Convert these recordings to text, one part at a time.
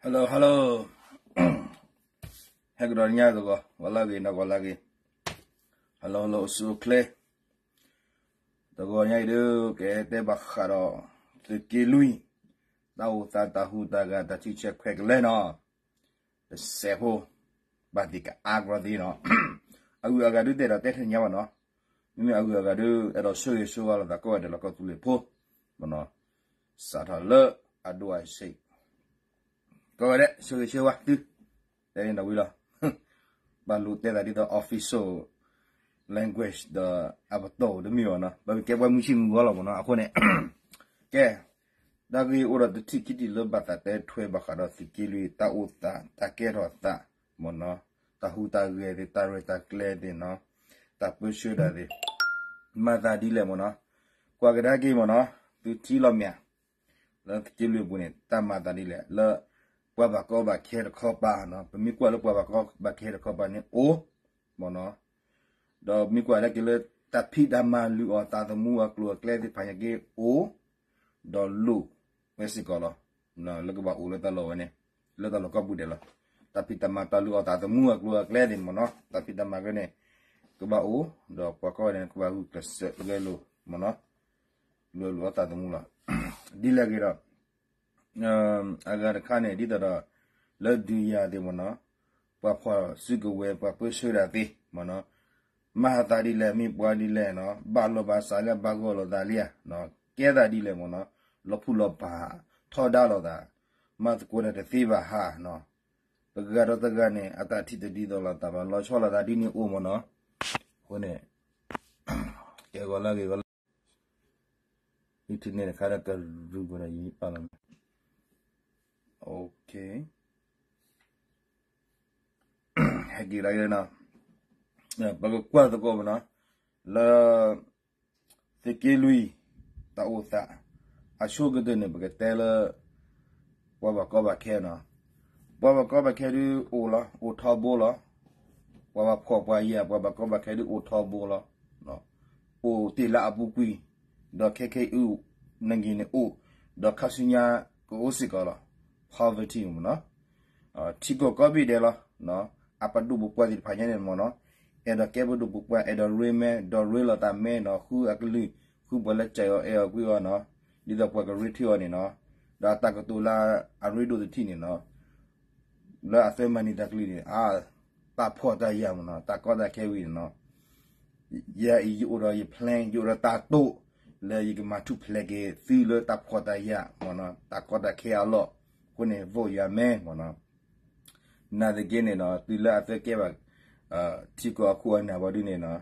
Hello hello, ဟဲကဒီးညါသဂီၤ ဂီၤလၢဂ့ၤ နီၢ်ဂီၤလၢဂ့ၤ, hello hello အိၣ်ဆူၣ်အိၣ်ချ့, တဂီၤညါအံၤဒုး ကတဲဘၣ်ဃးဒီး သုးက့လွံၢ် တၢ်အိၣ်သး တၢ်ဟူးတၢ်ဂဲၤ တၢ်ထံဆဲးခွဲးကလဲာ်နီၤ, တစဲးဖိ ဘၣ်သ့ၣ်ကအါကရၢသ့နီၤ, အဂုၤအဂၤဒုး တအဲၣ်ဒိးတဲထဲညါဘၣ်နီၤ, မ့မ့ၢ်အဂုၤအဂၤဒုး အဲၣ်ဒိးဆၢဂ့ၤဆၢဝါလိာ်သး ကိးဂၤဒဲးလီၤ ကီၢ်သူလ့ၤဖိ မ့ၢ်နီၤ, စးထီၣ်လၢအဒိၣ်အဆံး ကိးဂၤဒဲး ဆၢဂ့ၤဆၢဝါသု, တဲန့ၣ်ဒီးဝံၤလီၤ, ဘၣ်လိၣ်တဲသးဒ်သိး official language ဒီးအပတီၢ်တမ့ၢ်ဘၣ်နီၤ, ဘၣ်မ့ၢ်ကဲပှၤမုၢ်ဆ့ၣ်မုၢ်ဂီၤလီၤမ့ၢ်နီၤ, အဃိန့ၣ် ကဲ, တၢ်ဂ့ၢ်အိၣ်ဒီးတထံၣ်ခံထံၣ်လၢဘၣ်သးတဲထွဲဘၣ်ဃးဒီးသုးက့လွံၢ် တၢ်အိၣ်သး တၢ်ကဲထီၣ်သး မ့ၢ်နီၤ, တၢ်ဟူးတၢ်ဂဲၤသ့ၣ် တၢ်ရဲၣ်တၢ်ကျဲၤသ့ၣ်နီၤ, တၢ်ပၢဆှၢတၢ်သ့ၣ် မၤသးဒ်လဲၣ်မ့ၢ်နီၤ, ကွၢ်ကဒါက့ၤမ့ၢ်နီၤ, သုထံၣ်လီၤမ့ၢ်ဧါ လၢသုးက့လွံၢ်အပူၤန့ၣ် တၢ်မၤသးဒ်လဲၣ်, လၢ ပှၤဘၣ်ကီဘၣ်ခဲတခီပၤနီၤ, ပမ့ၢ်ကွၢ်လၢပှၤဘၣ်ကီဘၣ်ခဲတခီပၤန့ၣ်အိၣ်, မ့ၢ်နီၤ, ဒီးမ့ၢ်ကွၢ်လၢက့ၤလၢ တၢ်ဖံးတၢ်မၤလုၢ်အီၣ်သးသမူအကျိၤအကျဲသ့ၣ်တဖၣ်ညါက့ၤအိၣ်, ဒီးလိၣ်ဝဲစ့ၢ်ကီးလီၤ, လၢကဘၣ်အိၣ်လၢတၢ်လီၢ်ဝဲန့ၣ်, လၢတၢ်လီၢ်ကိးပူၤဒဲးလီၤ, တၢ်ဖံးတၢ်မၤတၢ်လုၢ်အီၣ်သးသမူအကျိၤအကျဲသ့ၣ်မ့ၢ်နီၤ, တၢ်ဖံးတၢ်မၤကဲန့ၣ် ကဘၣ်အိၣ်, ဒီးပှၤကိးဂၤဒဲးန့ၣ် ကဘၣ်ဂုာ်ကျဲးစၢးဂဲၤလိာ်မ့ၢ်နီၤ, လုၢ်အီၣ်လုၢ်အီသးသမူလီၤ, ဒ်လဲၣ်ဂ့ၤဒီး အဂၤတခါန့ၣ် ဒ်သိးဒီး လၢဒုးယၤသ့ၣ်မ့ၢ်နီၤ, ပှၤဖီၣ်စုကဝဲၤ ပှၤပၢဆှၢတၢ်သ့ၣ်မ့ၢ်နီၤ, မၤသးဒ်လဲၣ် မ့ၢ်ပှၤဒ်လဲၣ်နီၤ, ဘၣ်လိာ်ဘၣ်စးလၢအဘၣ်ဂီၢ်လိာ်သးလံဧါ, ကဲသးဒ်လဲၣ်မ့ၢ်နီၤ, လီၤဖူးလီၤပာ် ထီဒါလိာ်သး, မၤသကိးတၢ်တသ့ဘၣ်ဟါနီၤ, တဂၤဒီးတဂၤန့ၣ် အတၢ်ထံၣ်တဒ်သိးလိာ်သးဘၣ်, လီၤဆီလိာ်သးဒ်န့ၣ်အိၣ်မ့ၢ်နီၤ, အဃိန့ၣ် ကဲဂီၤလၢဂ့ၤဂီၤလၢ internet တခါဒီးကရူၢ်ဒီးယပာ်လီၤ, ဟဲက့ၤလီၤ, ပကကွၢ်သကိးမ့ၢ်နီၤ, လၢ သုးက့လွံၢ် တၢ်အိၣ်သး အဆိကတၢၢ်န့ၣ် ပကတဲလၢ ပှၤဘၣ်ကီဘၣ်ခဲနီၤ, ပှၤဘၣ်ကီဘၣ်ခဲဒုးအိၣ်လီၤ, အိၣ်ထီဘိလီၤ, ပှၤဘၣ်ဖှီၣ်ပှၤယာ် ပှၤဘၣ်ကီဘၣ်ခဲဒုးအိၣ်ထီဘိလီၤ, အိၣ်တ့ၢ်လၢအပူၤကွံာ်, ဒီးခဲခဲအံၤ နဂ့ၤန့ၣ်အိၣ်, ဒီးခါဆူညါကအိၣ်စ့ၢ်ကီးလီၤ, poverty မ့ၢ်နီၤ, ထံကီၢ်ကိးဘ့ၣ်ဒဲးလီၤ, အပဒိၣ်ပပှၢ်သ့ၣ်တဖၣ်ညါန့ၣ်မ့ၢ်နီၤ, အဲၣ်ဒိးကဲပဒိၣ်ပပှၢ် အဲၣ်ဒိးရ့မဲ ဒီးရ့လိာ်သးမဲနီၤ, ဃုအကလုၢ် ဃုပှၤလၢကၠဲးအီၤအဲၣ်အီၤကွံအီၤနီၤ, ဒ်သိးပှၤကရ့ထံအီၤန့ၣ်နီၤ, ဒီးအတၢ်ကတိၤလၢအရ့ဒိၣ်တထံၣ်န့ၣ်နီၤ လၢအသၢမၤန့ၢ်တၢ်ကလုၢ်န့ၣ် အတၢ်ဖှီၣ်တၢ်ယာ်မ့ၢ်နီၤ, တၢ်ကီတၢ်ခဲဝံၤန့ၣ်နီၤ, ယၤအံၤယအိၣ်ဒီးယ plan ယအိၣ်ဒီးတၢ်တိာ် လၢယကမၤထူၣ်ဖျဲးက့ၤသုလၢတၢ်ဖှီၣ်တၢ်ယာ်မ့ၢ်နီၤ, တၢ်ကီတၢ်ခဲအလီၢ်, အဃိန့ၣ် vote ယၤမဲမ့ၢ်နီၤ, နာ်သက့န့ၣ်နီၤ တုၤလၢအသၢကဲဘၣ် ထံကီၢ်အခိၣ်အနၢ်ဝဲဒုန့ၣ်နီၤ,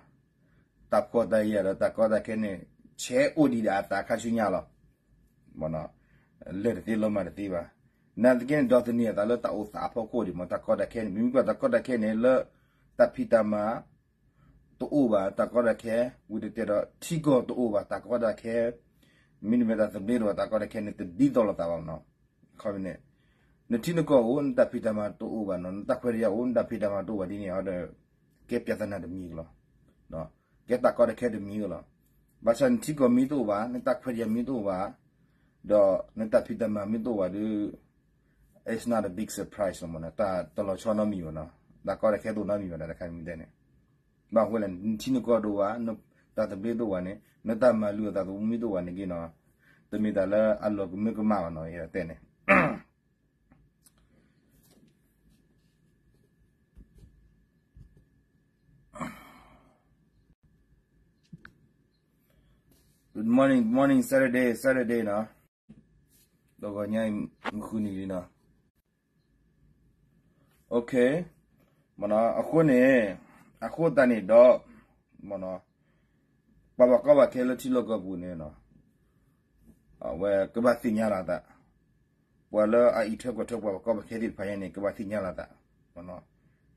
တၢ်ဖှီၣ်တၢ်ယာ်ဒီးတၢ်ကီတၢ်ခဲန့ၣ် ဆဲးအိၣ်ဒံးဒီးအသးခါဆူညါလီၤ. လၢာ်တသ့လီၤမၢ်တသ့ဘၣ်. နာ်သက့န့ၣ် ဒီးသန့ၤအသးလၢတၢ်အိၣ်သးအဖီခိၣ်ဒံးမ့ၢ် တၢ်ကီတၢ်ခဲန့ၣ် မ့မ့ၢ်ကွၢ်တၢ်ကီတၢ်ခဲန့ၣ် လၢတၢ်ဖံးတၢ်မၤတအိၣ်ဘၣ် တၢ်ကီတၢ်ခဲ, ဝံၤတတဲဒီးထံကီၢ်တအိၣ်ဘၣ် တၢ်ကီတၢ်ခဲ, မ့တမ့ၢ်တၢ်သဘျ့တအိၣ်ဘၣ် တၢ်ကီတၢ်ခဲန့ၣ် တဒ်သိးလိာ်သးဘၣ်မ့ၢ်နီၤ. ခီန့ၣ် နထံနကီၢ်အိၣ် နတၢ်ဖံးတၢ်မၤတအိၣ်ဘၣ်နီၤ, နတၢ်ခွဲးတၢ်ယာ်အိၣ် နတၢ်ဖံးတၢ်မၤတအိၣ်ဘၣ်ဒ်န့ၣ်ဒီး ကဲပြဿနာတမံၤကလီၤ. ကဲတၢ်ကီတၢ်ခဲတမံၤကလီၤ. ဘၣ်ဆၣ်နထံကီၢ်မ့ၢ်တအိၣ်ဘၣ် နတၢ်ခွဲးတၢ်ယာ်မ့ၢ်တအိၣ်ဘၣ် ဒီးနတၢ်ဖံးတၢ်မၤမ့ၢ်တအိၣ်ဘၣ်ဒီး it's not a big surprise လီၤမ့ၢ်နီၤ, တၢ်တလီၤဆီနီတမံၤဘၣ်နီၤ, တၢ်ကီတၢ်ခဲတအိၣ်နီတမံၤဘၣ် တၢ်တခါန့ၣ်မ့ၢ်တဲန့ၣ် ဘၣ်ဃိလဲၣ် နထံနကီၢ်တအိၣ်ဘၣ်, တၢ်သဘျ့တအိၣ်ဘၣ်န့ၣ် နတၢ်မၤလုၢ်အသးသမူမ့ၢ်တအိၣ်ဘၣ်န့ၣ်က့နီၤ, တမ့ၢ်တၢ်လၢအလီၤကမၢကမၣ်ဘၣ်နီၤ ယတဲန့ၣ် Good morning, good morning, Saturday, Saturday နီၤ, ဒီးဂီၤညါအံၤ မုၢ်ဃုနံၤလံနီၤ. Okay, မ့ၢ်နီၤ, အဃိန့ၣ် အဃိသတးန့ၣ်ဒီး မ့ၢ်နီၤ, ပှၤဘၣ်ကီဘၣ်ခဲလၢထံလီၢ်ကီၢ်ပူၤန့ၣ်နီၤ, အဝဲကဘၣ်သ့ၣ်ညါလီၤသး, ပှၤလၢအအံးထွဲကွၢ်ထွဲပှၤဘၣ်ကီဘၣ်ခဲသ့ၣ်တဖၣ်ညါန့ၣ် ကဘၣ်သ့ၣ်ညါလီၤသး,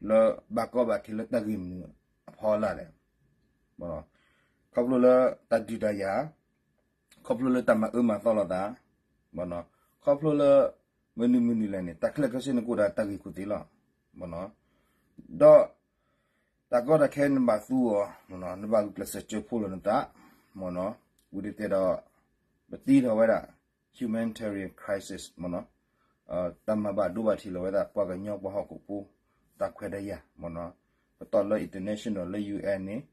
လၢဘၣ်ကီဘၣ်ခဲလၢတၢ်ဂ့ၢ်မနုၤအဖီလာ်လဲၣ်, ခီဖျိလၢတၢ်ဒုးတၢ်ယၤ, ခီဖျိလၢတၢ်မၤအၢမၤသီလိာ်သး, ခီဖျိလၢ မနုၤမနုၤလဲၣ်န့ၣ် တၢ်ချၢးကဆၢန့ၣ်ကအိၣ်ဒီးတၢ်ဂ့ၢ်ခိၣ်သ့ၣ်လီၤ. ဒီး တၢ်ကီတၢ်ခဲနဘၣ်သူအီၤ, နဘၣ်ဂုာ်ကျဲးစၢးကၢဖှိၣ်လီၤနသး, မ့ၢ်နီၤ, ဝံၤတတဲဒီး ပတံထီၣ်ဝဲဒၣ် humanitarian crisis မ့ၢ်နီၤ, တၢ်မၤဘၣ်ဒိဘၣ်ထံးလီၤဝဲဒၣ် ပှၤကညီပှၤဟီၣ်ခိၣ်ဖိ တၢ်ခွဲးတၢ်ယာ်မ့ၢ်နီၤ, ပတီၢ်လၢ international လၢ ယူၢ်အဲၣ်န့ၣ်,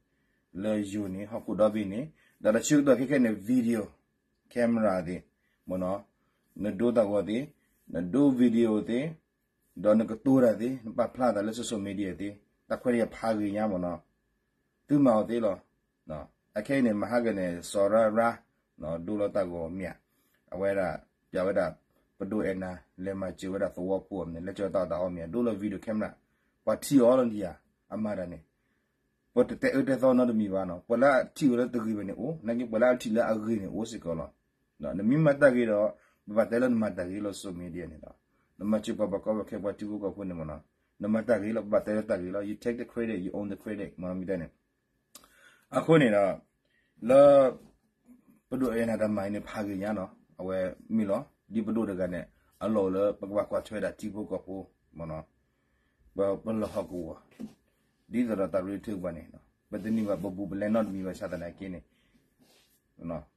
လၢယိၤန့ၣ် ဟီၣ်ခိၣ်ဒီဘ့ၣ်န့ၣ်, ဒီးတၢ်ဆၢကတီၢ်ခဲခဲန့ၣ် video camera သ့ၣ်, မ့ၢ်နီၤ, နဒိတၢ်ဂီၤသ့ၣ်, နဒိ video သ့ၣ်, ဒီးနကတိၤတၢ်သ့ၣ်, နပာ်ဖျါတၢ်လၢ social media သ့ၣ်, တၢ်ခွဲးတၢ်ယာ်ဖးဂ့ၤညါမ့ၢ်နီၤ, သုမၤအီၤသ့လီၤ. အခဲအံၤန့ၣ် မဟါကန့ၣ် စီၤရါရါ ဒိလီၤတၢ်ဂီၤမ့ၢ်ဧါ, အဝဲဒၣ် ပျးဝဲဒၣ် ပဒိၣ်အဲၣ်နၤ လဲၤမၤစၢၤဝဲဒၣ်သဝီဖိအမ့ၢ်န့ၣ် လဲၤကၢၤတၢ်အီၣ်တၢ်အီမ့ၢ်ဧါ, ဒိလီၤ video camera, ပှၤထံၣ်အီၤလီၤဒံးဧါ, အမၤတၢ်န့ၣ် ပတတဲအၢတဲသီနီတမံၤဘၣ်နီၤ, ပှၤလၢအထံၣ်ဝဲလၢတဂ့ၤဘၣ်န့ၣ်အိၣ်, နာ်က့ပှၤလၢအထံၣ်လၢအဂ့ၤန့ၣ်အိၣ်စ့ၢ်ကီးလီၤ. နမ့ၢ်မၤတၢ်ဂ့ၤဒီး ပဘၣ်တဲလၢနမၤတၢ်ဂ့ၤလီၤ, social media န့ၣ်ဒီး နမၤစၢၤပှၤဘၣ်ကီဘၣ်ခဲပှၤထံဖိကီၢ်ဖိန့ၣ်မ့ၢ်နီၤ, နမၤတၢ်ဂ့ၤလီၤ, ပဘၣ်တဲလၢတၢ်ဂ့ၤလီၤ, you take the credit, you own the credit မ့ၢ်နီၤ, မ့ၢ်တဲန့ၣ် အဃိန့ၣ်ဒီး လၢ ပဒိၣ်အဲၣ်နၤတၢ်မၤအံၤန့ၣ် ဖးဂ့ၤညါနီၤ, အဝဲမ့ၢ်လီၤ ဒ်ပဒိၣ်တဂၤန့ၣ် အလီၢ်အိၣ်လၢပကဘၣ်ကွၢ်ထွဲဒၣ်ထံဖိကီၢ်ဖိမ့ၢ်နီၤ, ပ ပလီၢ်ဟီၣ်ကဝီၤ ဒ်သိးဒီးတၢ်ရ့ထၢပှၤန့ၣ် ပတန့ၢ်ဘၣ်ပဘူးပလဲနီတမံၤဘၣ်ဆၣ်သနာ်က့န့ၣ်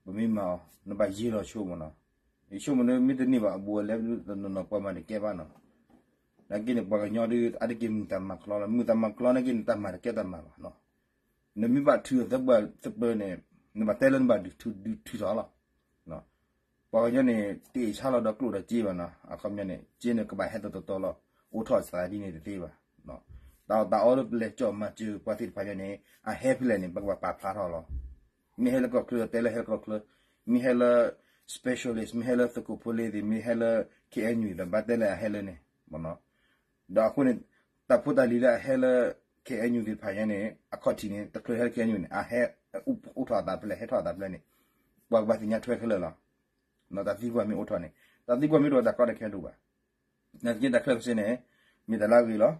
ပမ့ၢ်မၤအီၤ နဘၣ်ယ့ၢ်လီၤဆိမ့ၢ်နီၤ, ယဆိကမိၣ်န့ၣ် မ့ၢ်တန့ၢ်ဘၣ်အဘူးအလဲတနီၤနီၤ ပှၤမၤတကဲဘၣ်နီၤ, နာ်က့န့ၣ် ပှၤကညီဒ်အါတက့ၢ်မုာ်တၢ်မၤချီလီၤ, မုာ်တၢ်မၤချီနာ်က့န့ၣ် တၢ်မၤတကဲတၢ်မၤဘၣ်နီၤ, နမ့ၢ်ဘၣ်ထုးအသၢပှၢ်သပၢၤန့ၣ် နဘၣ်တဲလၢနဘၣ်ဒုးထုးထီၣ်လီၤ. ပှၤကညီန့ၣ် တအ့ၣ်ဆါလီၤဒီးကျိၣ်ဒီးစ့ဘၣ်နီၤ, အခီပညီန့ၣ် စ့န့ၣ်ကဘၣ်ဟဲတတီၤတီၤလီၤ, အိၣ်ထီၣ်စးဒ်န့ၣ်တသ့ဘၣ်. တၢ်အီၣ်တၢ်အီလၢပလဲၤကၠီၣ်မၤစၢၤပှၤသ့ၣ်တဖၣ်ညါန့ၣ် အဟဲဖဲလဲၣ်န့ၣ် ပကဘၣ်ပာ်ဖျါထီၣ်လီၤ. မ့ၢ်ဟဲလၢကီၢ်ချၢဒီးတဲလၢဟဲလၢကီၢ်ချၢ, မ့ၢ်ဟဲလၢ specialist, မ့ၢ်ဟဲလၢသုးခိၣ်ဖိလ့သ့ၣ်, မ့ၢ်ဟဲလၢ ခ့ၣ်အဲၣ်ယူၣ် သ့ၣ် ဘၣ်တဲလၢအဟဲလၢန့ၣ်မ့ၢ်နီၤ, ဒီးအဃိန့ၣ် တၢ်ဖိတၢ်လံၤလၢအဟဲလၢ ခ့ၣ်အဲၣ်ယူၣ် သ့ၣ်တဖၣ်ညါန့ၣ် အခီၣ်ထံးန့ၣ် တချုးဟဲလၢ ခ့ၣ်အဲၣ်ယူၣ် န့ၣ် အဟဲ အိၣ်ထီၣ်အသးဖဲလဲၣ် ဟဲထီၣ်အသးဖဲလဲၣ်န့ၣ် ပှၤကဘၣ်သ့ၣ်ညါထွဲခဲလၢာ်လီၤ. တၢ်သံကွၢ်မ့ၢ်အိၣ်ထီၣ်န့ၣ် တၢ်သံကွၢ်မ့ၢ်တအိၣ်တၢ်ကီတၢ်ခဲတအိၣ်ဘၣ်. နာ်သက့တၢ်ခဲလၢာ်ခဲဆ့န့ၣ် မ့ၢ်တၢ်လၢအဂ့ၤလီၤ.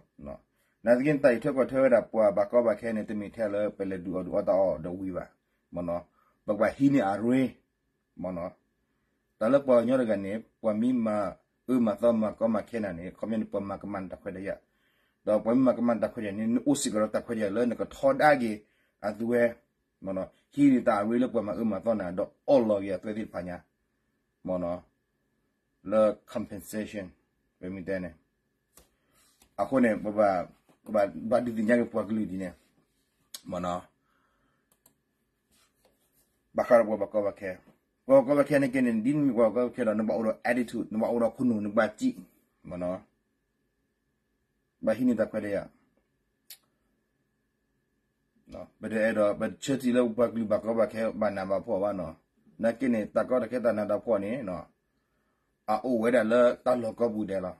နာ်သက့တၢ်အံးထွဲကွၢ်ထွဲဝဲဒၣ်ပှၤဘၣ်ကီဘၣ်ခဲန့ၣ် တမ့ၢ်ထဲလၢပလဲၤဒုးအီၣ်ဒုးအီတၢ်အီၣ်ဒီးဝံၤဘၣ်. မ့ၢ်နီၤ ပကဘၣ်ဟံးန့ၢ်အရ့ မ့ၢ်နီၤ, တၢ်လၢပှၤကညီတဂၤန့ၣ် ပှၤမ့ၢ်မၤအၢမၤသီမၤကီမၤခဲနၤန့ၣ် ခီပညီန့ၣ် ပှၤမၤကမၣ်နတၢ်ခွဲးတၢ်ယာ်, ဒီးပှၤမ့ၢ်မၤကမၣ်နတၢ်ခွဲးတၢ်ယာ်န့ၣ် နအိၣ်စ့ၢ်ကီးဒီးတၢ်ခွဲးတၢ်ယာ်လၢနကထီဒါက့ၤအသုဝဲ, မ့ၢ်နီၤ, ဟံးန့ၢ်တၢ်အရ့လၢပှၤမၤအၢမၤသီနၤ ဒီးအီၣ်လီၤက့ၤအသုဝဲသ့ၣ်တဖၣ်ညါ, မ့ၢ်နီၤ, လၢ compensation ပမ့ၢ်တဲန့ၣ်, အဃိန့ၣ် ပဘၣ်ဒုးသ့ၣ်ညါက့ၤပှၤကလုာ်ဒ်န့ၣ်, မ့ၢ်နီၤ ဘၣ်ဃးဒီးပှၤဘၣ်ကီဘၣ်ခဲ, ပှၤဘၣ်ကီဘၣ်ခဲန့ၣ်က့န့ၣ် ဒ်နမ့ၢ်ပှၤဘၣ်ကီဘၣ်ခဲဒီး နဘၣ်အိၣ်ဒီး attitude နဘၣ်အိၣ်ဒီးခိၣ်နူာ် နဘၣ်စံး, မ့ၢ်နီၤ, ဘၣ်ဟံးန့ၢ်တၢ်ခွဲးတၢ်ယာ်, ပတအဲၣ်ဒိး ပတဆၢထံၣ်လၢပပှၤကလုာ်ဘၣ်ကီဘၣ်ခဲဘၣ်နးဘၣ်ဖှီၣ်ဘၣ်နီၤ, နာ်က့န့ၣ် တၢ်ကီတၢ်ခဲတၢ်နးတၢ်ဖှီၣ်န့ၣ် အအိၣ်ဝဲဒၣ်လၢတၢ်လီၢ်ကိးပူၤဒဲးလီၤ.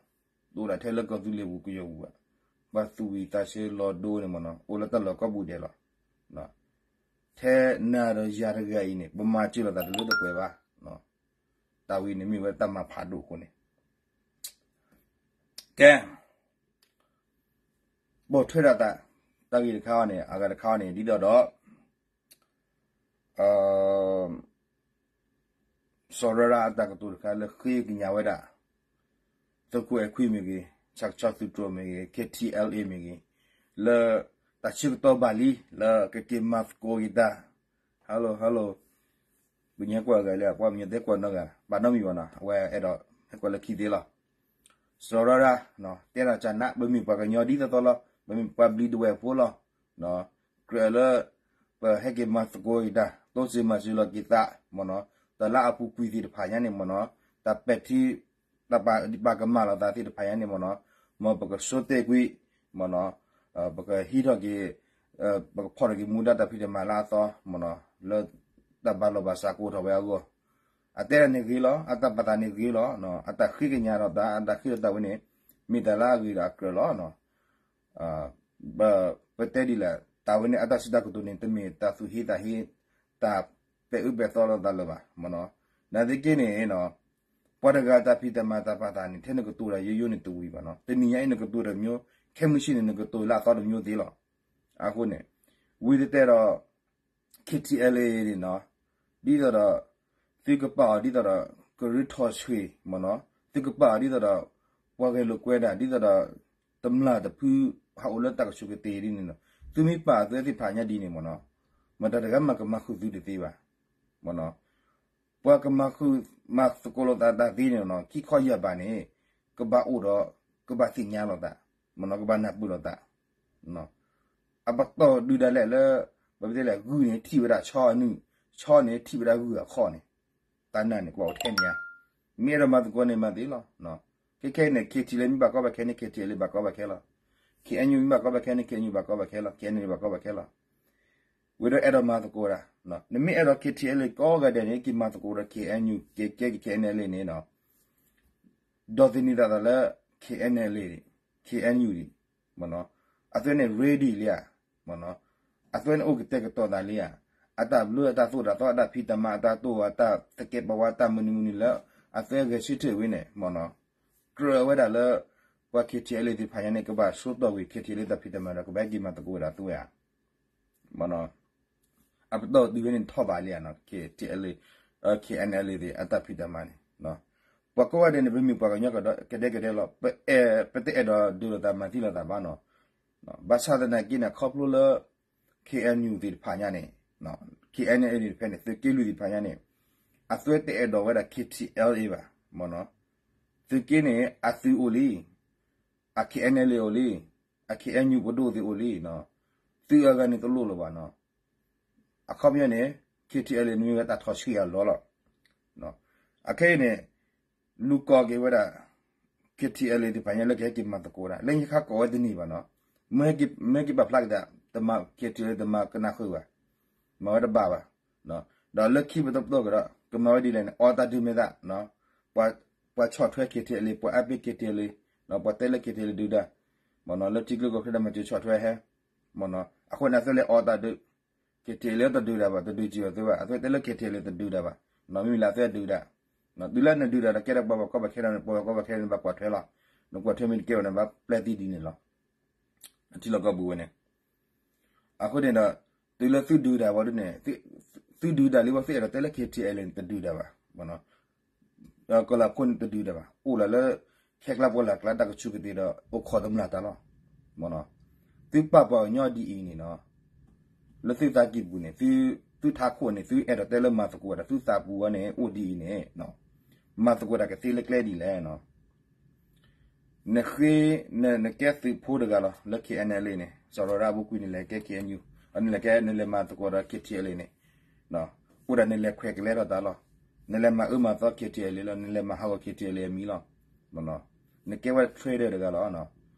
တအိၣ်ဒၣ်ထဲလၢကီၢ်သူလ့ၤပူၤကယီၤပူၤဘၣ်. ပှၤသူၣ်ဝံၤသးဆၢလီၤဒိန့ၣ်မ့ၢ်နီၤ အိၣ်လၢတၢ်လီၢ်ကိးပူၤဒဲးလီၤ. ထဲနၤဒီးယၤတဂၤအံၤန့ၣ် ပမၤစၢၤလိာ်သးတလၢတပှဲၤဘၣ်. တၢ်ဝံၤန့ၣ်မ့ၢ်ဝဲတၢ်မၤဖးဒိၣ်အဃိန့ၣ် ကဲ ပိာ်ထွဲဒၣ်သး တၢ်ဂ့ၢ်တခါအံၤန့ၣ် အဂၤတခါအံၤန့ၣ် ဒ်သိးဒီး စီၤရၢရၣ်အတၢ်ကတိၤတခါလၢဃ့ကညးဝဲဒၣ် သုးခိၣ်အဲၣ်ခွံမ့ၢ်ဂ့ၤ, ဆၣ်ကဆီသုးတြိၤမ့ၢ်ဂ့ၤ, ခ့ၣ်ထံၣ်အဲလ်အ့မ့ၢ်ဂ့ၤ, လၢတၢ်ဆၢကတီၢ်ဘၣ်လံ လၢကက့ၤမၤသကိးက့ၤတၢ် hello hello ပညဲကွၢ်ဂၤလၢ ပှၤမညဲသဲကွၢ်နီတဂၤ ဘၣ်နီတမံၤဘၣ်နီၤ အဝဲအဲၣ်ဒိးဟဲကွၢ်လၢခံသ့လီၤ. စီၤရၢရၣ် တဲဒၣ်ကနၣ် ပမ့ၢ်ပှၤကညီဒ်သိးသိးလီၤ ပမ့ၢ်ပှၤဘျံးဒဝဲၢ်ဖိလီၤ. ကြၢးလၢ ပဟဲက့ၤမၤသကိးက့ၤတၢ် တိစၢၤမၤစၢၤလီၤက့ၤသး မ့ၢ်နီၤ တၢ်လၢအပူၤကွံာ်သ့ၣ်တဖၣ်ညါန့ၣ် မ့ၢ်နီၤ တၢ်ပဲာ်ထံ တၢ်ပာ်ဒံးပာ်ကမၣ်လိာ်သးသ့ၣ်တဖၣ်ညါန့ၣ် မ့ၢ်နီၤ မ်ပကဆိတဲာ်ကွံာ် မ့ၢ်နီၤ ပကဟံးထီၣ်က့ၤ ပကဖီၣ်ထီၣ်က့ၤမူဒါတၢ်ဖံးတၢ်မၤလၢအသီ မ့ၢ်နီၤ လၢတၢ်ဘၣ်လိာ်ဘၣ်စးကအိၣ်ထီၣ်ဝဲအဂီၢ် အတဲဒၣ်န့ၣ်ဂ့ၤလီၤ အတၢ်ပာ်သးန့ၣ်ဂ့ၤလီၤ အတၢ်ဃ့ကညးဒီးသး အတၢ်ဃ့ဒီးသးဝဲန့ၣ် မ့ၢ်တၢ်လၢအဂ့ၤဒီးအကြၢးလီၤ. ပတဲဒ်လဲၣ် တၢ်ဝဲန့ၣ် အတၢ်စံးတၢ်ကတိၤန့ၣ် တမ့ၢ်တၢ်သူၣ်ဟ့သးဟ့ တၢ်ပဲာ်အၢပဲာ်သီလိာ်သးလၢၤဘၣ် မ့ၢ်နီၤ နာ်သက့န့ၣ် ပှၤတဂၤတၢ်ဖံးတၢ်မၤတၢ်ပာ်သးန့ၣ် ထဲနကတိၤတၢ်ယိယိန့ၣ်တဝံၤဘၣ်နီၤ တနံၤညါအံၤနကတိၤတၢ်မျိုး ခဲမုၢ်ဆ့ၣ်န့ၣ် နကတိၤလၢအသီတမျိုးသ့လီၤ. အဃိန့ၣ် ဝံၤတတဲဒီး ခ့ၣ်ထံၣ်အဲလ်အ့န့ၣ်နီၤ ဒ်သိးဒီး သုကပာ်အီၤဒ်သိးဒီး ကရၢထီၣ်ဆှံ မ့ၢ်နီၤ သုကပာ်အီၤဒ်သိးဒီး ပှၤဂဲၤလိာ်ကွဲဒၣ် ဒ်သိးဒီး တမျၢ်တဖု ဟးအိၣ်လၢတၢ်ကဆူးကတ့ၢ်ဒ်န့ၣ်နီၤ သုမ့ၢ်ပာ်အသုဝဲသ့ၣ်တဖၣ်ညါဒ်န့ၣ်မ့ၢ်နီၤ မတၤတဂၤမၤကမၤဃုာ်သုတသ့ဘၣ် မ့ၢ်နီၤ ပှၤကမၤဃုာ်မၤသကိးလိာ်သးတၢ်သ့န့ၣ်နီၤ ခံခီယၢ်ဘးန့ၣ် ကဘၣ်အိၣ်ဒီး ကဘၣ်သ့ၣ်ညါလိာ်သး, မ့ၢ်နီၤ ကဘၣ်နၢ်ပၢၢ်လိာ်သး, အပတီၢ်ဒုးဒၣ်လဲာ်လၢ ပတဲလဲၣ် ဂုၢ်န့ၣ်ထံၣ်ဝဲဒၣ်ဆီအနုၢ်, ဆီန့ၣ်ထံၣ်ဝဲဒၣ်ဂုၢ်အခီၣ်န့ၣ်, တၢ်နာ်န့ၣ် ကဘၣ်အိၣ်ထဲန့ၣ်ဧါ. မ့ၢ်အဲၣ်ဒိးမၤသကိးန့ၣ်မၤသ့လီၤ. ခဲခဲအံၤန့ၣ် KTLA မ့ၢ်ဘၣ်ကီဘၣ်ခဲန့ၣ် KTLA ဘၣ်ကီဘၣ်ခဲလီၤ. KNU မ့ၢ်ဘၣ်ကီဘၣ်ခဲန့ၣ် KNU ဘၣ်ကီဘၣ်ခဲလီၤ, KNU ဘၣ်ကီဘၣ်ခဲလီၤ. ဝံၤဒီးအဲၣ်ဒိးမၤသကိးဝဲဒၣ်, နမ့ၢ်အဲၣ်ဒိး KTLA ကီဂၤဒဲးန့ၣ် က့ၤမၤသကိးဒီး KNU က့ၤကဲက့ၤ KNLA န့ၣ်နီၤ ဒီးသန့ၤသးသးလၢ KNLA န့ၣ် KNU န့ၣ် မ့ၢ်နီၤ အသုဝဲန့ၣ် ready လံဧါ, မ့ၢ်နီၤ အသုဝဲန့ၣ်အိၣ်ကတဲာ်ကတီၤသးလံဧါ, အတၢ်ဘျၢအတၢ်သိၣ်တၢ်သီ အတၢ်ဖံးတၢ်မၤ အတၢ်တိၢ် အတၢ်သကဲးပဝး တၢ်မနုၤမနုၤလၢ အသုဝဲဂဲၤဆၢထၢၣ်ဝဲန့ၣ် မ့ၢ်နီၤ ကြၢးဝဲဒၣ်လၢ ပှၤ KTLA သ့ၣ်တဖၣ်ညါန့ၣ် ကဘၣ်ဆိးတီၢ်ကွံာ် KTLA တၢ်ဖံးတၢ်မၤဒီး ကဘၣ်ဟဲက့ၤမၤသကိးဝဲဒၣ်သုဝဲဧါ. မ့ၢ်နီၤ အပတီၢ်တုၤဝဲန့ၣ်ထီၣ်ဘးလံဧါနီၤ KTLA, KNLA သ့ၣ် အတၢ်ဖံးတၢ်မၤန့ၣ်, ပှၤကိးဂၤဒဲးန့ၣ် ပမ့ၢ်ပှၤကညီကဒဲကဒဲလီၤ, ပတအဲၣ်ဒိးဒုးလိာ်သးမၤသံလိာ်သးဘၣ်နီၤ, ဘၣ်ဆၣ်သနာ်က့န့ၣ် ခီဖျိလၢ KNU သ့ၣ်တဖၣ်ညါန့ၣ်, KNLA သ့ၣ်တဖၣ်န့ၣ် သုးက့လွံၢ်သ့ၣ်တဖၣ်ညါန့ၣ် အသုတအဲၣ်ဒိးဝဲဒၣ် KTLA ဘၣ်, မ့ၢ်နီၤ သုးက့န့ၣ် အသုးအိၣ်လံ အ KNLA အိၣ်လံ, အ KNU ပဒိၣ်သ့ၣ်အိၣ်လံ, သုးအဂၤန့ၣ်တလိၣ်လၢၤဘၣ်နီၤ, အခီပညီန့ၣ် KTLA န့ၣ်မ့ၢ်ဝဲတၢ်ထီၣ်ဆှံအလီၢ်လီၤ. အခဲအံၤန့ၣ် လူၤကိးက့ၤဝဲဒၣ် KTLA သ့ၣ်တဖၣ်ညါလၢကဟဲက့ၤမၤသကိးဝဲဒၣ် လၢညါခါကိးဝဲတန့ၢ်ဘၣ်နီၤ, မ့ၢ်ဟဲက့ၤပာ်ဖျါက့ၤတၢ် တမၤ KTLA တမၤကနၣ်ဃုာ်ဘၣ်, မၤဝဲတဘၣ်ဘၣ် ဒီးလၢခံပတပတီၢ်ကဒီး ကမၤဝဲဒ်လဲၣ်န့ၣ် အီတၢ်ဒုးမဲာ်သၣ်, ပှၤဆီၣ်ထွဲ KTLA ပှၤအါပ့ၤ KTLA, ပှၤတဲလၢ KTLA ဒုးတၢ်, မ့ၢ်နီၤ လၢထံကျိကီၢ်ချၢဒီးမၤစၢၤဆီၣ်ထွဲဟဲ, မ့ၢ်နီၤ အဃိန့ၣ် အသုလဲၤအီတၢ်ဒုး, KTLA တဒုးတၢ်ဘၣ် တဒုးစံၣ်အီၤသုဘၣ် အသုတဲလၢ KTLA တဒုးတၢ်ဘၣ်, မ့မ့ၢ်လၢအသုဒုးတၢ်, တုၤလၢနဒုးတၢ်ဒီးကဲထီၣ်ပှၤဘၣ်ကီဘၣ်ခဲဒီး ပှၤဘၣ်ကီဘၣ်ခဲဒီးနဘၣ်ကွၢ်ထွဲလီၤ, နကွၢ်ထွဲမ့ၢ်တကဲဘၣ်န့ၣ် ဘၣ်ပျဲသံဒ်န့ၣ်လီၤ. အထံလီၢ်ကီၢ်ပူၤဝဲန့ၣ် အဃိန့ၣ်ဒီး တုၤလၢသုဒုးတၢ်ဝဲဒ်န့ၣ်, သုဒုးတၢ်လံဝဲ သုအဲၣ်ဒိးတဲလၢ KTLA န့ၣ် တဒုးတၢ်ဘၣ်, ကီၢ်လၢခိၣ်န့ၣ်တဒုးတၢ်ဘၣ်, အိၣ်လၢလၢ ခဲကျါပှၤလၢ်ကျါတၢ်ကဆူးကတ့ၢ်ဒီး အိၣ်ခိးတမျၢ်တၢ်လီၤ. သုပာ်ပှၤကညီဒ်အံၤန့ၣ်နီၤ, လၢသုသးကံၢ်ပူၤန့ၣ် သုထးခိၣ်န့ၣ် သုအဲၣ်ဒိးတဲလၢမၤသကိးတၢ် သုသးပူၤဝဲန့ၣ် အိၣ်ဒ်အံၤန့ၣ် မၤသကိးတၢ်ကသ့လၢကျဲဒ်လဲၣ်နီၤ. နဃ့, နကဲသုးဖိတဂၤလီၤ လၢ KNLA န့ၣ် စရီဒၣ်အပူၤကွံာ်နလဲၤကဲ KNU, နလဲၤကဲ နလဲၤမၤသကိးဒီး KTLA န့ၣ်, အိၣ်ဒၣ်နလဲၤခွဲးကလဲထီၣ်တၢ်လီၤ. နလဲၤမၤအၢမၤသီ KTLA လီၤ, နလဲၤမၤဟးဂီၤ KTLA အမံၤလီၤ. နကဲဝဲ trader တဂၤလီၤ.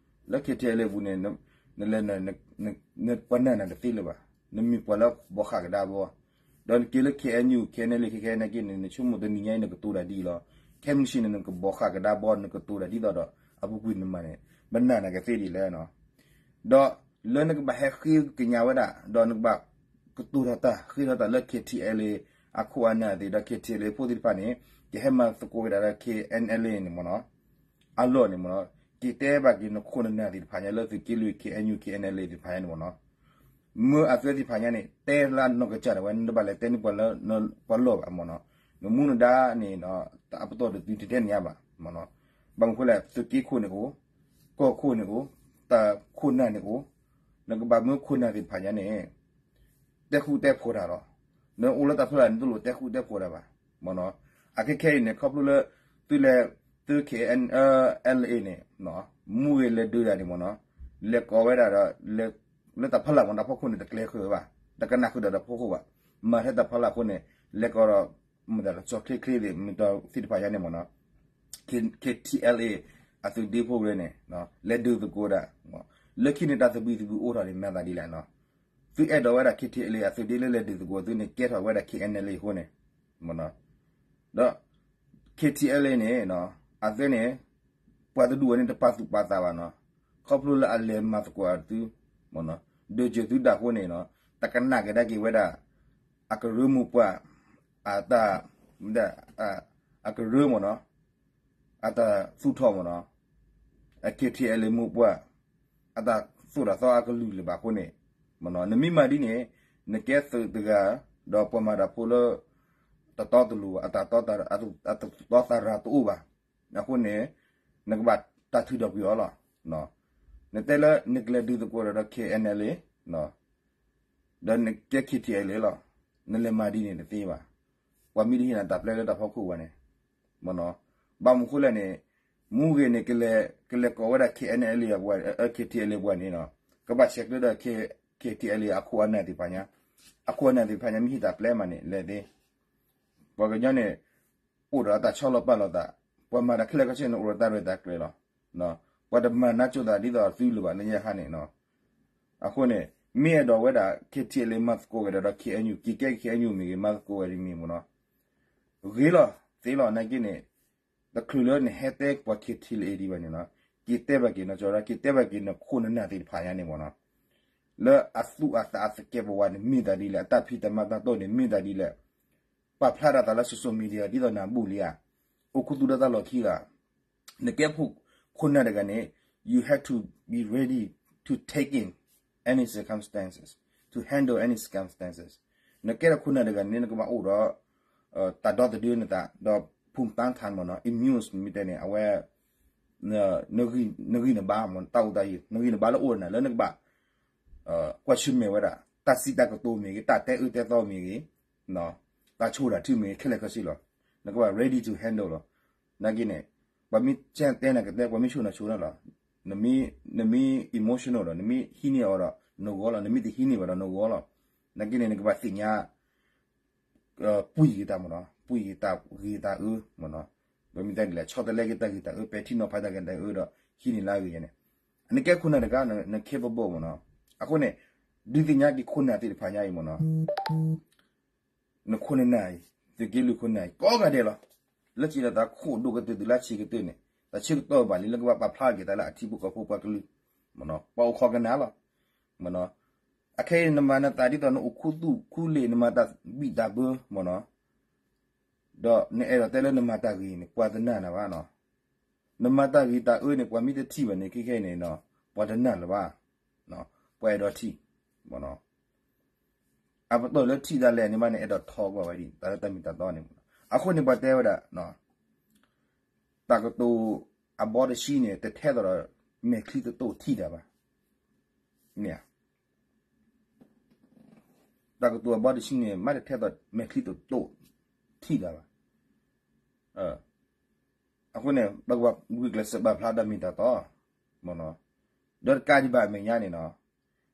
လၢ KTLA ပူၤန့ၣ် နလဲၤ ပှၤနာ်နၤတသ့လၢၤဘၣ်. နမ့ၢ်ပှၤလၢဘီဃၣ်ကဒါဘီ, ဒီးနက့ၤလၢ KNU, KNLA ခဲခဲနာ်က့န့ၣ် နဆိကမိၣ်တနံၤညါအံၤ နကတိၤတၢ်ဒ်အံၤလီၤ. ခဲမုၢ်ဆ့ၣ်န့ၣ် နကဘီဃၣ်ကဒါဘီ နကတိၤတၢ်ဒ်သိးဒီး အပူၤကွံာ်နမၤန့ၣ် ပနာ်နၤကသ့ဒ်လဲၣ်နီၤ. ဒီးလၢနကဘၣ်ဟဲဃ့ကညးဝဲဒၣ် ဒီးနကဘၣ်ကတိၤထီၣ်တၢ် ဃ့ထီၣ်တၢ်လၢ KTLA အခိၣ်အနၢ်သ့ၣ်ဒီး KTLA ဖိသ့ၣ်တဖၣ်န့ၣ် ကဟဲမၤသကိးဝဲဒၣ်ဒီး KNLA န့ၣ်မ့ၢ်နီၤ အလီၢ်န့ၣ်မ့ၢ်နီၤ, က့ၤတဲဘၣ်က့ၤနခိၣ်နနၢ်သ့ၣ်တဖၣ်ညါလၢသုးက့လွံၢ် KNU KNLA သ့ၣ်တဖၣ်ညါန့ၣ်မ့ၢ်နီၤ, မ့ၢ်အသုသ့ၣ်တဖၣ်ညါန့ၣ် တဲလၢနီၢ်ကစၢ်ဒၣ်ဝဲ နတဘၣ်လဲၤတဲန့ၢ်ပှၤလၢ ပှၤလီၢ်ဘၣ်မ့ၢ်နီၤ, နမူနဒါန့ၣ် တၢ်အပတီၢ်တသုတတဲန့ၢ်ယါဘၣ်မ့ၢ်နီၤ, ဘၣ်မနုၤဃိလဲၣ် သုးက့ခိၣ်န့ၣ်အိၣ်, ကီၢ်ခိၣ်န့ၣ်အိၣ်, တၢ်ခိၣ်နၢ်န့ၣ်အိၣ်, နကဘၣ်မၢခိၣ်နၢ်သ့ၣ်တဖၣ်ညါန့ၣ် တဲဃူတဲဖိးတၢ်လီၤ. နအိၣ်လၢတၢ်ဖျိလၢ် နတလိၣ်တဲဃူတဲဖိးတၢ်ဘၣ်မ့ၢ်နီၤ, အခဲခဲအံၤန့ၣ် ခီဖျိလၢ သုလဲၤ သု KNLA န့ၣ် မူဂ့ၤလဲၤဒုးတၢ်န့ၣ်မ့ၢ်နီၤ, လဲၤကိးဝဲဒၣ်ဒီး လၢတၢ်ဖီလာ်မ့ၢ်တၢ်ဖီခိၣ်န့ၣ် တကျဲဃုာ်ဘၣ်, တကနၣ်ဃုာ်ဒီးတၢ်ဖီခိၣ်ဘၣ်, မၤထဲတၢ်ဖီလာ်အဃိန့ၣ် လဲၤကိးဒီး မ့ၢ်တၢ်လၢစီၤချ့ချ့သ့ၣ် မ့ၢ်တၢ်သ့ၣ်တဖၣ်ညါန့ၣ်မ့ၢ်နီၤ KTLA အသုးဒ့ဖိဝဲန့ၣ် လဲၤဒုးသကိးဒၣ်, လၢခံန့ၣ်တၢ်သဘံၣ်သဘုၣ်အိၣ်ထီၣ်န့ၣ် မၤသးဒ်လဲၣ်နီၤ, သုအဲၣ်ဒိးဝဲဒၣ် KTLA အသုးဒ့လၢလဲၤဒုးသကိးသုန့ၣ် ကဲထီၣ်ဝဲဒၣ် KNLA အဃိန့ၣ်, ဒီး KTLA န့ၣ် အသုန့ၣ် ပှၤတဒူၣ်ဝဲန့ၣ်တပာ်သူၣ်ပာ်သးဘၣ်နီၤ, ခီဖျိလၢအလဲၤမၤသကိးအသု ဒုးစၢၤသုဒၣ်အဃိန့ၣ် တကနၣ်ကဒါက့ၤဝဲဒၣ် အကရၢမိၢ်ပှၢ် အတၢ် အကရၢမ့ၢ်နီၤ, အတၢ်သူၣ်ထီၣ်မ့ၢ်နီၤ, အ KTLA မိၢ်ပှၢ် အတၢ်သိၣ်တၢ်သီအကလုၢ်လၢၤဘၣ်အဃိန့ၣ်, နမ့ၢ်မၤဒ်န့ၣ် နကဲသုးတဂၤ ဒီးပှၤမၤတၢ်ဖိလၢ တတီတလိၤ အတၢ်တီသရၣ်တအိၣ်ဘၣ်, အဃိန့ၣ် နကဘၣ်တၢ်ထုးထီၣ်ကွံာ်အီၤလီၤ. နတဲလၢနကလဲၤဒုးသကိးဒီး KNLA ဒီးနကဲ KTLA လီၤ, နလဲၤမၤဒ်န့ၣ်တသ့ဘၣ်. ပှၤမ့ၢ်တဟ့ၣ်နၤတၢ်ပျဲလၢတၢ်ဖီခိၣ်ဝဲန့ၣ်, ဘၣ်မနုၤဃိလဲၣ်န့ၣ်, မူဂ့ၤန့ၣ် ကလဲၤကိးဝဲဒၣ် K N L A ပှၤ K T L A ပှၤန့ၣ်နီၤ, ကဘၣ်ဆဲးကျၢဒီး K- KTLA အခိၣ်အနၢ်သ့ၣ်တဖၣ်ညါ, အခိၣ်အနၢ်သ့ၣ်တဖၣ်ညါ မ့ၢ်ဟံးတၢ်ပျဲမးန့ၣ် လဲၤသ့, ပှၤကညီန့ၣ် အိၣ်ဒီးအတၢ်ဆီလီၤပာ်လိာ်သး, ပှၤမၤတၢ်ခဲလၢာ်ခဲဆ့န့ၣ် အိၣ်ဒီးတၢ်ရဲၣ်တၢ်ကျဲၤလီၤ. ပှၤတမၤနၢၤကၠိသးဒ်သိးသုလၢၤဘၣ် လၢညါခါန့ၣ်နီၤ. အဃိန့ၣ် မ့ၢ်အဲၣ်ဒိးဝဲဒၣ် K T L A မၤသကိးဝဲဒၣ်ဒီး K N U က့ၤကဲက့ၤ K N U မ့ၢ်ဂ့ၤ မၤသကိးဝဲဒၣ်မ့ၢ်မ့ၢ်နီၤ, ဂ့ၤလီၤသ့လီၤ နာ်က့န့ၣ်, တချုးလၢနဟဲတဲပှၤ K T L A ဒံးဘၣ်န့ၣ်နီၤ, က့ၤတဲဘၣ်က့ၤနီၤ ကၠီဒီး က့ၤတဲဘၣ်က့ၤနခိၣ်နနၢ်သ့ၣ်တဖၣ်ညါန့ၣ်မ့ၢ်နီၤ, လၢအသူၣ်အသးအသကဲးပဝးန့ၣ် မ့ၢ်တၢ်ဒ်လဲၣ်, အတၢ်ဖံးတၢ်မၤတၢ်တီၢ်န့ၣ် မ့ၢ်တၢ်ဒ်လဲၣ်, ပာ်ဖျါတၢ်သးလၢ social media ဒ်သိးနဘူးလံဧါ, အိၣ်ခူသူၣ်ဒီးတၢ်လီၢ်ခံဂၤ, နကဲခိၣ်နၢ်တဂၤန့ၣ် you have to be ready to take in any circumstances, to handle any circumstances. နကဲဒီးခိၣ်နၢ်တဂၤန့ၣ် နကဘၣ်အိၣ်ဒီး တၢ်ဒီသဒၢနသး ဒီး ภูมิต้านทาน မ့ၢ်နီၤ, immune မ့ၢ်တဲန့ၣ် အဝဲ နဂံၢ်နဘါမ့ၢ် တၢ်အိၣ်တၢ်ယံၤ နဂံၢ်နဘါလၢအိၣ်နၤလၢနကဘၣ် ကွၢ်ဆၢၣ်မဲာ်ဝဲဒၣ် တၢ်စံးတၢ်ကတိၤမ့ၢ်ဂ့ၤ တၢ်တဲအၢတဲသီမ့ၢ်ဂ့ၤ တၢ်ဆိၣ်တၢ်ထုမ့ၢ်ဂ့ၤ ခဲလၢာ်ခဲဆ့လီၤ. နကဘၣ် ready to handle လီၤ. နာ်က့န့ၣ် ပှၤမ့ၢ်တဲနၤကတဲ ပှၤမ့ၢ်ဆိၣ်နၤဆိၣ်နၤလီၤ. နမ့ၢ် emotional ဒီး နမ့ၢ်ဟံးန့ၢ်အီၤဒီး နဂီၢ်လီၤ. နမ့ၢ်တဟံးန့ၢ်ဘၣ်ဒီး နဂီၢ်လီၤ. နာ်က့န့ၣ် နကဘၣ်သ့ၣ်ညါ ပှံၢ်က့ၤတၢ်မ့ၢ်နီၤ, ပှံၢ်က့ၤတၢ်ဂ့ၤတၢ်အၢမ့ၢ်နီၤ, ပမ့ၢ်တဲဒ်လဲၣ် ဆီတလဲက့ၤတၢ်ဂ့ၤတၢ်အၢ ပဲာ်ထံနီၤဖးတၢ်ဂ့ၤတၢ်အၢဒီး ဟံးန့ၢ်လၢအဂ့ၤန့ၣ်, အနကဲခိၣ်နၢ်တဂၤ န capable မ့ၢ်နီၤ. အဃိန့ၣ် ဒုးသ့ၣ်ညါက့ၤခိၣ်နၢ်သ့ၣ်တဖၣ်ညါအံၤမ့ၢ်နီၤ, နခိၣ်နၢ်အံၤ သုးက့လွံၢ်ခိၣ်နၢ်အံၤ ကိးဂၤဒဲးလီၤ. လၢစံးလီၤသးခိၣ်ဒိၣ်ကတၢၢ်တုၤလၢဆံးကတၢၢ်န့ၣ် တၢ်ဆၢကတီၢ်ဘၣ်လံ လၢကဘၣ်ပာ်ဖျါက့ၤတၢ်လၢအထံဖိကီၢ်ဖိပှၤကလုာ်မ့ၢ်နီၤ, ပှၤအိၣ်ခိးကနၣ်လီၤ မ့ၢ်နီၤ. အခဲအံၤနမၤနသးဒ်သိးနအိၣ်ခူသူၣ်ခူလ့ၣ် နမၤတၢ်ဘံၣ်တၢ်ဘၢမ့ၢ်နီၤ, ဒီးနအဲၣ်ဒိးတဲလၢနမၤတၢ်ဂ့ၤန့ၣ် ပှၤတနာ်နၤဘၣ်နီၤ. နမၤတၢ်ဂ့ၤတၢ်အၢန့ၣ် ပှၤမ့ၢ်တထံၣ်ဘၣ်န့ၣ် ခဲခဲအံၤန့ၣ်နီၤ ပှၤတနာ်လၢၤဘၣ်, ပှၤအဲၣ်ဒိးထံၣ်မ့ၢ်နီၤ. အပတီၢ်လၢထံၣ်ဒၣ်လဲာ်န့ၣ်ဘၣ်န့ၣ် အဲၣ်ဒိးထီကွၢ်ဝဲဒၣ် တၢ်လၢတၢ်မ့ၢ်တၢ်တီန့ၣ်မ့ၢ်နီၤ. အဃိန့ၣ် ပှၤတဲဝဲဒၣ် တၢ်ကတိၤအဘီတဆံန့ၣ် တထဲသိးဒီး မဲာ်ချံသတိၣ်ထံၣ်တၢ်ဘၣ်. မ့ၢ်ဧါ. တၢ်ကတိၤအဘီတဆံန့ၣ် မ့ၢ်တထဲသိး မဲာ်ချံသတိၣ်ထံၣ်တၢ်ဘၣ်. အဃိန့ၣ် ပကဘၣ်ဂုာ်ကျဲးစၢးပာ်ဖျါတၢ်မ့ၢ်တၢ်တီ ဒီးတကးဒံးဘၣ်အမဲာ်ညါန့ၣ်နီၤ,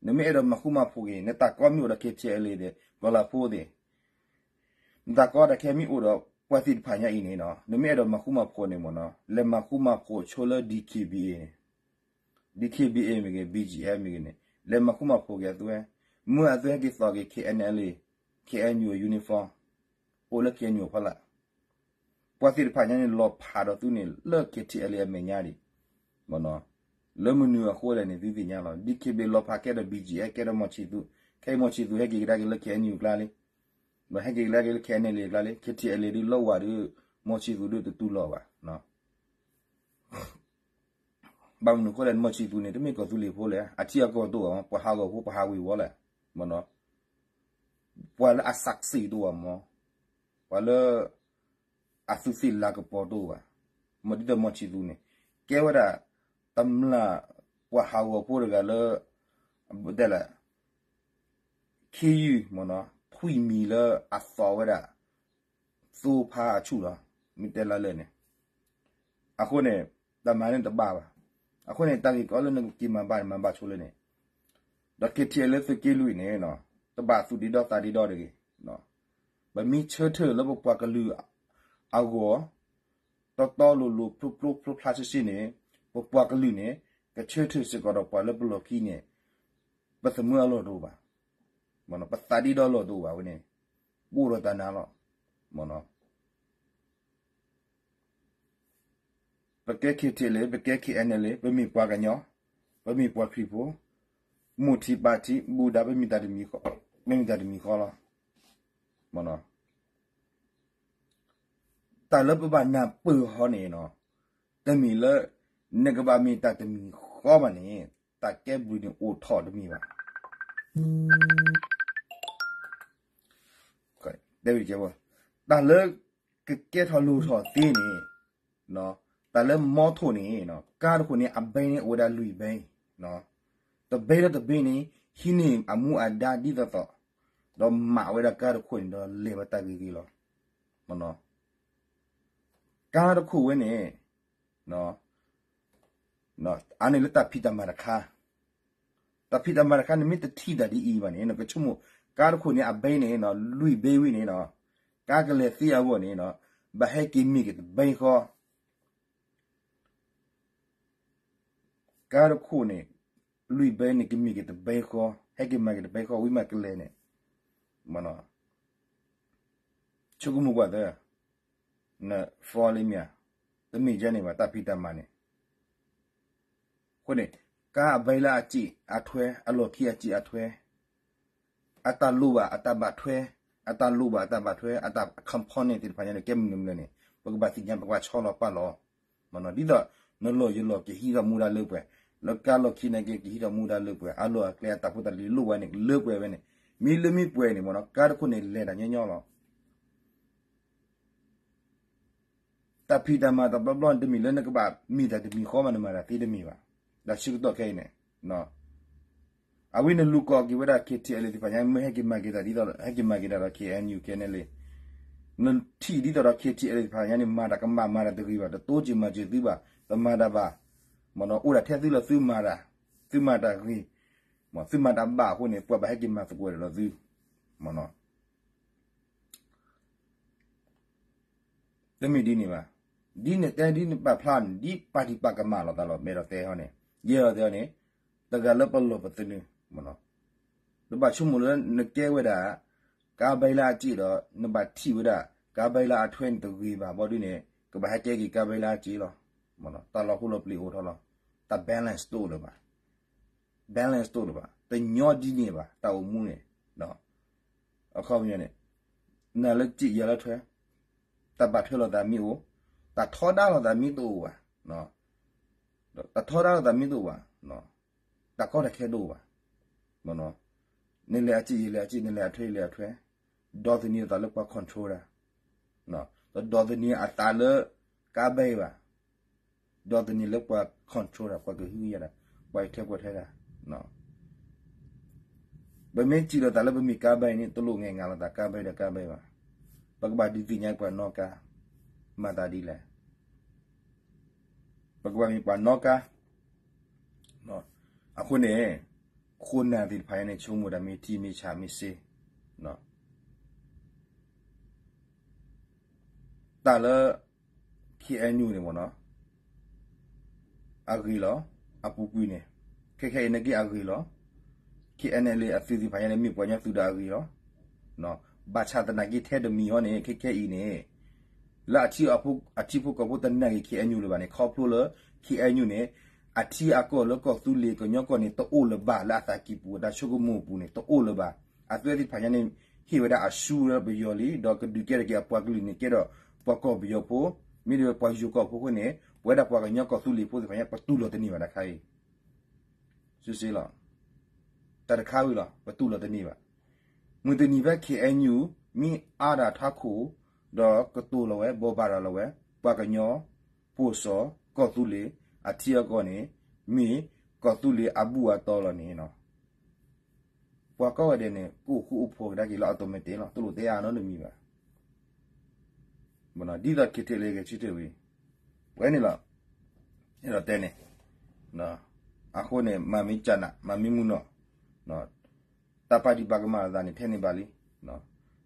နမ့ၢ်အဲၣ်ဒိးမၤဃူမၤဖိးက့ၤ နတၢ်ကီမ့ၢ်အိၣ်ဒီး KTLA ဒီး ပှၤလၤဖိသ့ၣ်, နတၢ်ကီတၢ်ခဲမ့ၢ်အိၣ်ဒီး ပှၤသ့ၣ်တဖၣ်ညါအံၤန့ၣ်နီၤ, နမ့ၢ်အဲၣ်ဒိးမၤဃူမၤဖိးန့ၣ်မ့ၢ်နီၤ, လဲၤမၤဃူမၤဖိးဆိလၢ DKBA န့ၣ်, DKBA မ့ၢ်ဂ့ၤ BGF မ့ၢ်ဂ့ၤန့ၣ် လဲၤမၤဃူမၤဖိးက့ၤအသုဝဲ, မ့ၢ်အသုဟဲက့ၤသိးက့ၤ KNLA, KNU uniform အိၣ်လၢ KNU ဖီလာ် ပှၤသ့ၣ်တဖၣ်ညါန့ၣ် လီၤဖးဒီးသုန့ၣ် လၢ KTLA အမဲာ်ညါဒံး, မ့ၢ်နီၤ, လၢမနုၤအဃိလဲၣ်န့ၣ် သုသ့ၣ်ညါလီၤ. DKBA လီၤဖးကဲဒီး BGF ကဲဒီး မောင်ချစ်သူ, ခဲအံၤ မောင်ချစ်သူ ဟဲက့ၤကဒါက့ၤလၢ KNU အကျါလံ, ဒီးဟဲက့ၤကဒါက့ၤလၢ KNLA အကျါလံ, KTLA ဒုးလီၤဝၤဒီး မောင်ချစ်သူ ဒုးတတူၢ်လိာ်ဘၣ် ဘၣ်မနုၤအဃိလဲၣ် မောင်ချစ်သူန့ၣ် တမ့ၢ်ကီၢ်သူလ့ၤဖိလဲၣ်, အထံအကီၢ်တအိၣ်ဘၣ်မး, ပှၤဟးဂီၤဖိ ပှၤဟးဝ့ၤဝီၤလဲၣ်, မ့ၢ်နီၤ, ပှၤလၢအစးစ့းတအိၣ်ဘၣ်မး, ပှၤလၢ အသူးသ့ၣ်လၤကပီၤတအိၣ်ဘၣ်, မ့ၢ်ဒ်သိး မောင်ချစ်သူ န့ၣ် ကဲဝဲဒၣ် တမျၢ်ပှၤဟးဂီၤဖိတဂၤလၢ တဲလဲၣ် ခ့ယုၢ် မ့ၢ်နီၤ, ထွံၣ်မံၤလၢအသီၣ်ဝဲဒၣ် သိဖါအဆူၣ်လီၤ, မ့ၢ်တဲလၢလၢာ်န့ၣ်, အဃိန့ၣ် တၢ်မၤန့ၣ်တဘၣ်ဘၣ်, အဃိန့ၣ် တၢ်ဂ့ၢ်ကီလၢနကက့ၤမၤဘၣ်န့ၣ် မၤဘၣ်ဆိလၢန့ၣ်, ဒီး KTLA သုးက့လွံၢ်န့ၣ် တဘၣ်သူၣ်ဒ့ဒီသးဒ့ဒီတဂ့ၤ, ပမ့ၢ်ဆၢထၢၣ်လၢပပှၤကလုာ်အဂီၢ် တီတီလိၤလိၤ ဖျိဖျိဖျိဖျါရှဲရှဲန့ၣ်, ပပှၤကလုာ်န့ၣ် ကဆၢထၢၣ်စ့ၢ်ကီးဒီးပှၤလၢပလီၢ်ခံန့ၣ်, ပသးမုာ်အလီၢ်တအိၣ်ဘၣ်, ပသးဒ့ဒီအလီၢ်တအိၣ်ဘၣ်ဝဲန့ၣ်, ပအိၣ်ဒီးတၢ်နာ်လီၤ, ပကဲ KTLA ပကဲ KNLA ပမ့ၢ်ပှၤကညီ, ပမ့ၢ်ပှၤခရံာ်ဖိ, မိၢ်ထံးပၢ်ထံး ဘူးဒါ ပမ့ၢ်တၢ်တမံၤဃီ, ပမ့ၢ်တၢ်တမံၤဃီလီၤ, တၢ်လၢပဘၣ်နၢ်ပၢၢ်ဟီန့ၣ်, တမ့ၢ်လၢ နကဘၣ်မ့ၢ်တၢ်တမံၤဃီဘၣ်န့ၣ်, တၢ်ကဲဘျုးန့ၣ်အိၣ်ထီၣ်တမံၤဘၣ်, တၢ်လၢ ကကဲထီၣ်လိၣ်ထီၣ်သ့န့ၣ်, တၢ်လၢမီထိၣ်န့ၣ်, ကါတခိၣ်န့ၣ် အဘဲန့ၣ်အိၣ်ဝဲဒၣ်လွံၢ်ဘဲ, တဘဲလၢတဘဲန့ၣ် ဟံးန့ၢ်အမူအဒါဒ်သိးသိး, ဒီးမၤဝဲဒၣ်ကါတခိၣ်န့ၣ်ဒီးလဲၤဝဲတၢ်ဂ့ၤဂ့ၤလီၤ, ကါတခိၣ်ဝဲန့ၣ်, အါန့ၢ်လၢတၢ်ဖံးတၢ်မၤတခါ, တၢ်ဖံးတၢ်မၤတခါန့ၣ် မ့ၢ်တထံၣ်တၢ်ဒ်အံၤဘၣ်န့ၣ် နကဆိကမိၣ် ကါတခိၣ်န့ၣ် အဘဲန့ၣ် လွံၢ်ဘဲဝံၤန့ၣ် ကါကလဲၤသ့အဂီၢ်န့ၣ် ဘၣ်ဟဲက့ၤမ့ၢ်က့ၤတဘဲဃီ ကါတခိၣ်န့ၣ် လွံၢ်ဘဲန့ၣ် ကမ့ၢ်က့ၤတဘဲဃီ, ဟဲက့ၤမၤက့ၤတဘဲဃီ ဝံၤမးကလဲၤန့ၣ်, ဆိကမိၣ်ကွၢ်သၢ, န fraud လံမ့ၢ်ဧါ, တမ့ၢ်ကဲန့ၣ်ဘၣ် တၢ်ဖံးတၢ်မၤန့ၣ်. အဃိန့ၣ် ကါအဘဲလၢအစံၣ်အထွဲ အလီၢ်ခံအစံၣ်အထွဲ အတၢ်လိၣ်ဘၣ်အတၢ်ဘၣ်ထွဲ, အတၢ်လိၣ်ဘၣ်အတၢ်ဘၣ်ထွဲ အတၢ် component သ့ၣ်တဖၣ်ညါန့ၣ် ကဲမနုၤမနုၤန့ၣ် ပကဘၣ်သ့ၣ်ညါ ပကဘၣ်ဆီလီၤပာ်လီၤ, ဒ်သိး နလီၢ်ယလီၢ်ကဟံးထီၣ်မူဒါလၢပှဲၤ, လၢကါလီၢ်ခံနာ်က့ ကဟံးထီၣ်မူဒါလၢပှဲၤ, အလီၢ်အကျဲအတၢ်ဖိတၢ်လံၤလိၣ်ဝဲန့ၣ် လၢပှဲၤဝဲန့ၣ်, မ့ၢ်လၢမ့ၢ်ပှဲၤန့ၣ်မ့ၢ်နီၤ ကါတခိၣ်န့ၣ်လဲၤတၢ်ညီညီလီၤ. တၢ်ဖံးတၢ်မၤတဘျီဘျီန့ၣ် တမ့ၢ်လၢနကဘၣ်မ့ၢ်တၢ်တမံၤဃီမး နမၤတၢ်သ့တမ့ၢ်ဘၣ်. တၢ်ဆၢကတီၢ်ခဲအံၤန့ၣ် အဝဲနလူၤကိးက့ၤဝဲဒၣ် KTLA သ့ၣ်တဖၣ်ညါ မ့ၢ်ဟဲက့ၤမၤက့ၤတၢ်ဒ်သိး ဟဲက့ၤမၤက့ၤတၢ်ဒီး KNU KNLA နထံၣ်ဒ်သိးဒီး KTLA သ့ၣ်တဖၣ်ညါန့ၣ် မၤတၢ်ကမၣ်မၤတၢ်တဂ့ၤဘၣ်, တတိစၢၤမၤစၢၤသုဘၣ်, တမၤတၢ်ဘၣ်, မ့ၢ်နီၤ အိၣ်ဒၣ်ထဲသုလၢသုမၤတၢ်, သုမၤတၢ်ဂ့ၤ, သုမၤတၢ်ဘၣ်အဃိန့ၣ် ပှၤဘၣ်ဟဲက့ၤမၤသကိးတၢ်ဒီးသု, မ့ၢ်နီၤ တမ့ၢ်ဒ်န့ၣ်ဘၣ်. ဒ်နတဲဒ်နပာ်ဖျါန့ၣ် ဒ်ပာ်ဒံးပာ်ကမၣ်လိာ်သးလီၤ မဲာ်ဒီးတဲဟီန့ၣ်, ယဲၢ်အီၤတဲအီၤန့ၣ်, တဂၤလၢပလီၢ်ပသနူ, တဘၣ်ဆိကမိၣ်လၢနကဲဝဲဒၣ် ကါဘဲလၢအစ့ၣ်ဒီး နဘၣ်ထံၣ်ဝဲဒၣ် ကါဘဲလၢအထွဲန့ၣ်တဂ့ၤဘၣ် ဘီဒုန့ၣ် ကဘၣ်ဟဲကဲက့ၤကါဘဲလၢအစ့ၣ်လီၤ. တၢ်လီၤဟိလီၤပျံၤအိၣ်ထီၣ်လီၤ. တၢ် balance တအိၣ်လၢၤဘၣ်. balance တအိၣ်လၢၤဘၣ်. တညီဒ်န့ၣ်ဘၣ် တၢ်အိၣ်မူန့ၣ်, အခီပညီန့ၣ်, နၤလၢစ့ၣ်ယၤလၢထွဲ, တၢ်ဘၣ်ထွဲလိာ်သးမ့ၢ်အိၣ်, တၢ်ထီဒါလိာ်သးမ့ၢ်တအိၣ်ဘၣ်, တၢ်ထီဒါလိာ်သးမ့ၢ်တအိၣ်ဘၣ်, တၢ်ကီတၢ်ခဲတအိၣ်ဘၣ်, နလဲၤအစ့ၣ်ယလဲၤအစ့ၣ် နလဲၤအထွဲယလဲၤအထွဲ, ဒီးသန့ၤလိာ်သးလၢပှၤ control တၢ်, တဒီးသန့ၤအသးလၢ ကါဘဲဘၣ်, ဒီးသန့ၤလၢပှၤ control တၢ် ပှၤကဟုကယာ်တၢ်, ပှၤအံးထွဲကွၢ်ထွဲတၢ်, ပမ့ၢ်စံးလိာ်သးလၢပမ့ၢ်ကါဘဲန့ၣ် တလိၣ်ငဲၤငါလိာ်သးကါဘဲဒီးကါဘဲဘၣ်. ပကဘၣ်ဒုးသ့ၣ်ညါပှၤနီၣ်ကါ, မၤသးဒ်လဲၣ်, ပကဘၣ်မ့ၢ်ပှၤနီၣ်ကါ, အဃိန့ၣ်, ခိၣ်နၢ်သ့ၣ်တဖၣ်ညါန့ၣ် ဆိကမိၣ်တၢ်မ့ၢ်ထံမ့ၢ်ဆးမ့ၢ်စ့ တၢ်လၢ KNU န့ၣ်မ့ၢ်နီၤ, အဂ့ၤလီၤ, အပူၤကွံာ်န့ၣ်, ခဲခဲအံၤန့ၣ်က့အဂ့ၤလီၤ. KNLA အသုးသ့ၣ်တဖၣ်ညါန့ၣ် မ့ၢ်ပှၤကညီသုးဒီးအဂ့ၤလီၤ. ဘၣ်ဆၣ်သနာ်က့ထဲတမံၤအံၤန့ၣ် ခဲခဲအံၤန့ၣ်, လၢအထံဖိကီၢ်ဖိတနာ်က့ၤ KNU လၢၤဘၣ်န့ၣ် ခီဖျိလၢ KNU န့ၣ် အထံအကီၢ်လၢကီၢ်သူလ့ၤကညီကီၢ်န့ၣ် တအိၣ်လၢၤဘၣ် လၢအသးကံၢ်ပူၤ တၢ်ဆိကမိၣ်အပူၤန့ၣ် တအိၣ်လၢၤဘၣ်. အသုးသ့ၣ်တဖၣ်ညါန့ၣ် ဟ့ၣ်ဝဲဒၣ်အစုလၢပယီၤလံ ဒီးကဒုးကဲထီၣ်က့ၤအပှၤကလုာ်န့ၣ် ကဲထီၣ်ပှၤကီၢ်ပယီၤဖိ, မ့တမ့ၢ်ပှၤယိၤကီၢ်ဖိအဃိန့ၣ် ပဝဲဒၣ်ပှၤကညီကီၢ်သူလ့ၤဖိသ့ၣ်တဖၣ်ညါ ပတူၢ်လိာ်တန့ၢ်ဘၣ်တၢ်ခါအံၤ စ့လီၤ. တၢ်တခါဝံၤလီၤ ပတူၢ်လိာ်တန့ၢ်ဘၣ်. မုၢ်တနံၤဖဲ KNU မ့ၢ်အါတၢ်ထးခိၣ် ဒီးကတိၤလီၤဝဲ ဘိးဘၣ်ရၤလီၤဝဲ ပှၤကညီ ဖိစီၤ ကီၢ်သူလ့ၤ အထံအကီၢ်န့ၣ် မ့ၢ်ကီၢ်သူလ့ၤအဘူၣ်အတီလီၤန့ၣ် ပှၤကိးဂၤဒဲးန့ၣ် ကအိၣ်ဃူအိၣ်ဖိးကဒါက့ၤလၢ automatic လီၤ. တလိၣ်တဲအါနီတမံၤဘၣ်. ဒ်သိး KTLA ဂဲၤဆၢထၢၣ်ဝံၤ ပှဲၤန့ၣ်လီၤ. အဲၣ်ဒိးတဲန့ၣ် အဃိန့ၣ် မၤမ့ၢ်ကနၣ် မၤမ့ၢ်မုၢ်နီၢ် တၢ်ပာ်ဒံးပာ်ကမၣ်လိာ်သးန့ၣ် ထဲန့ၣ်ဘၣ်လံ.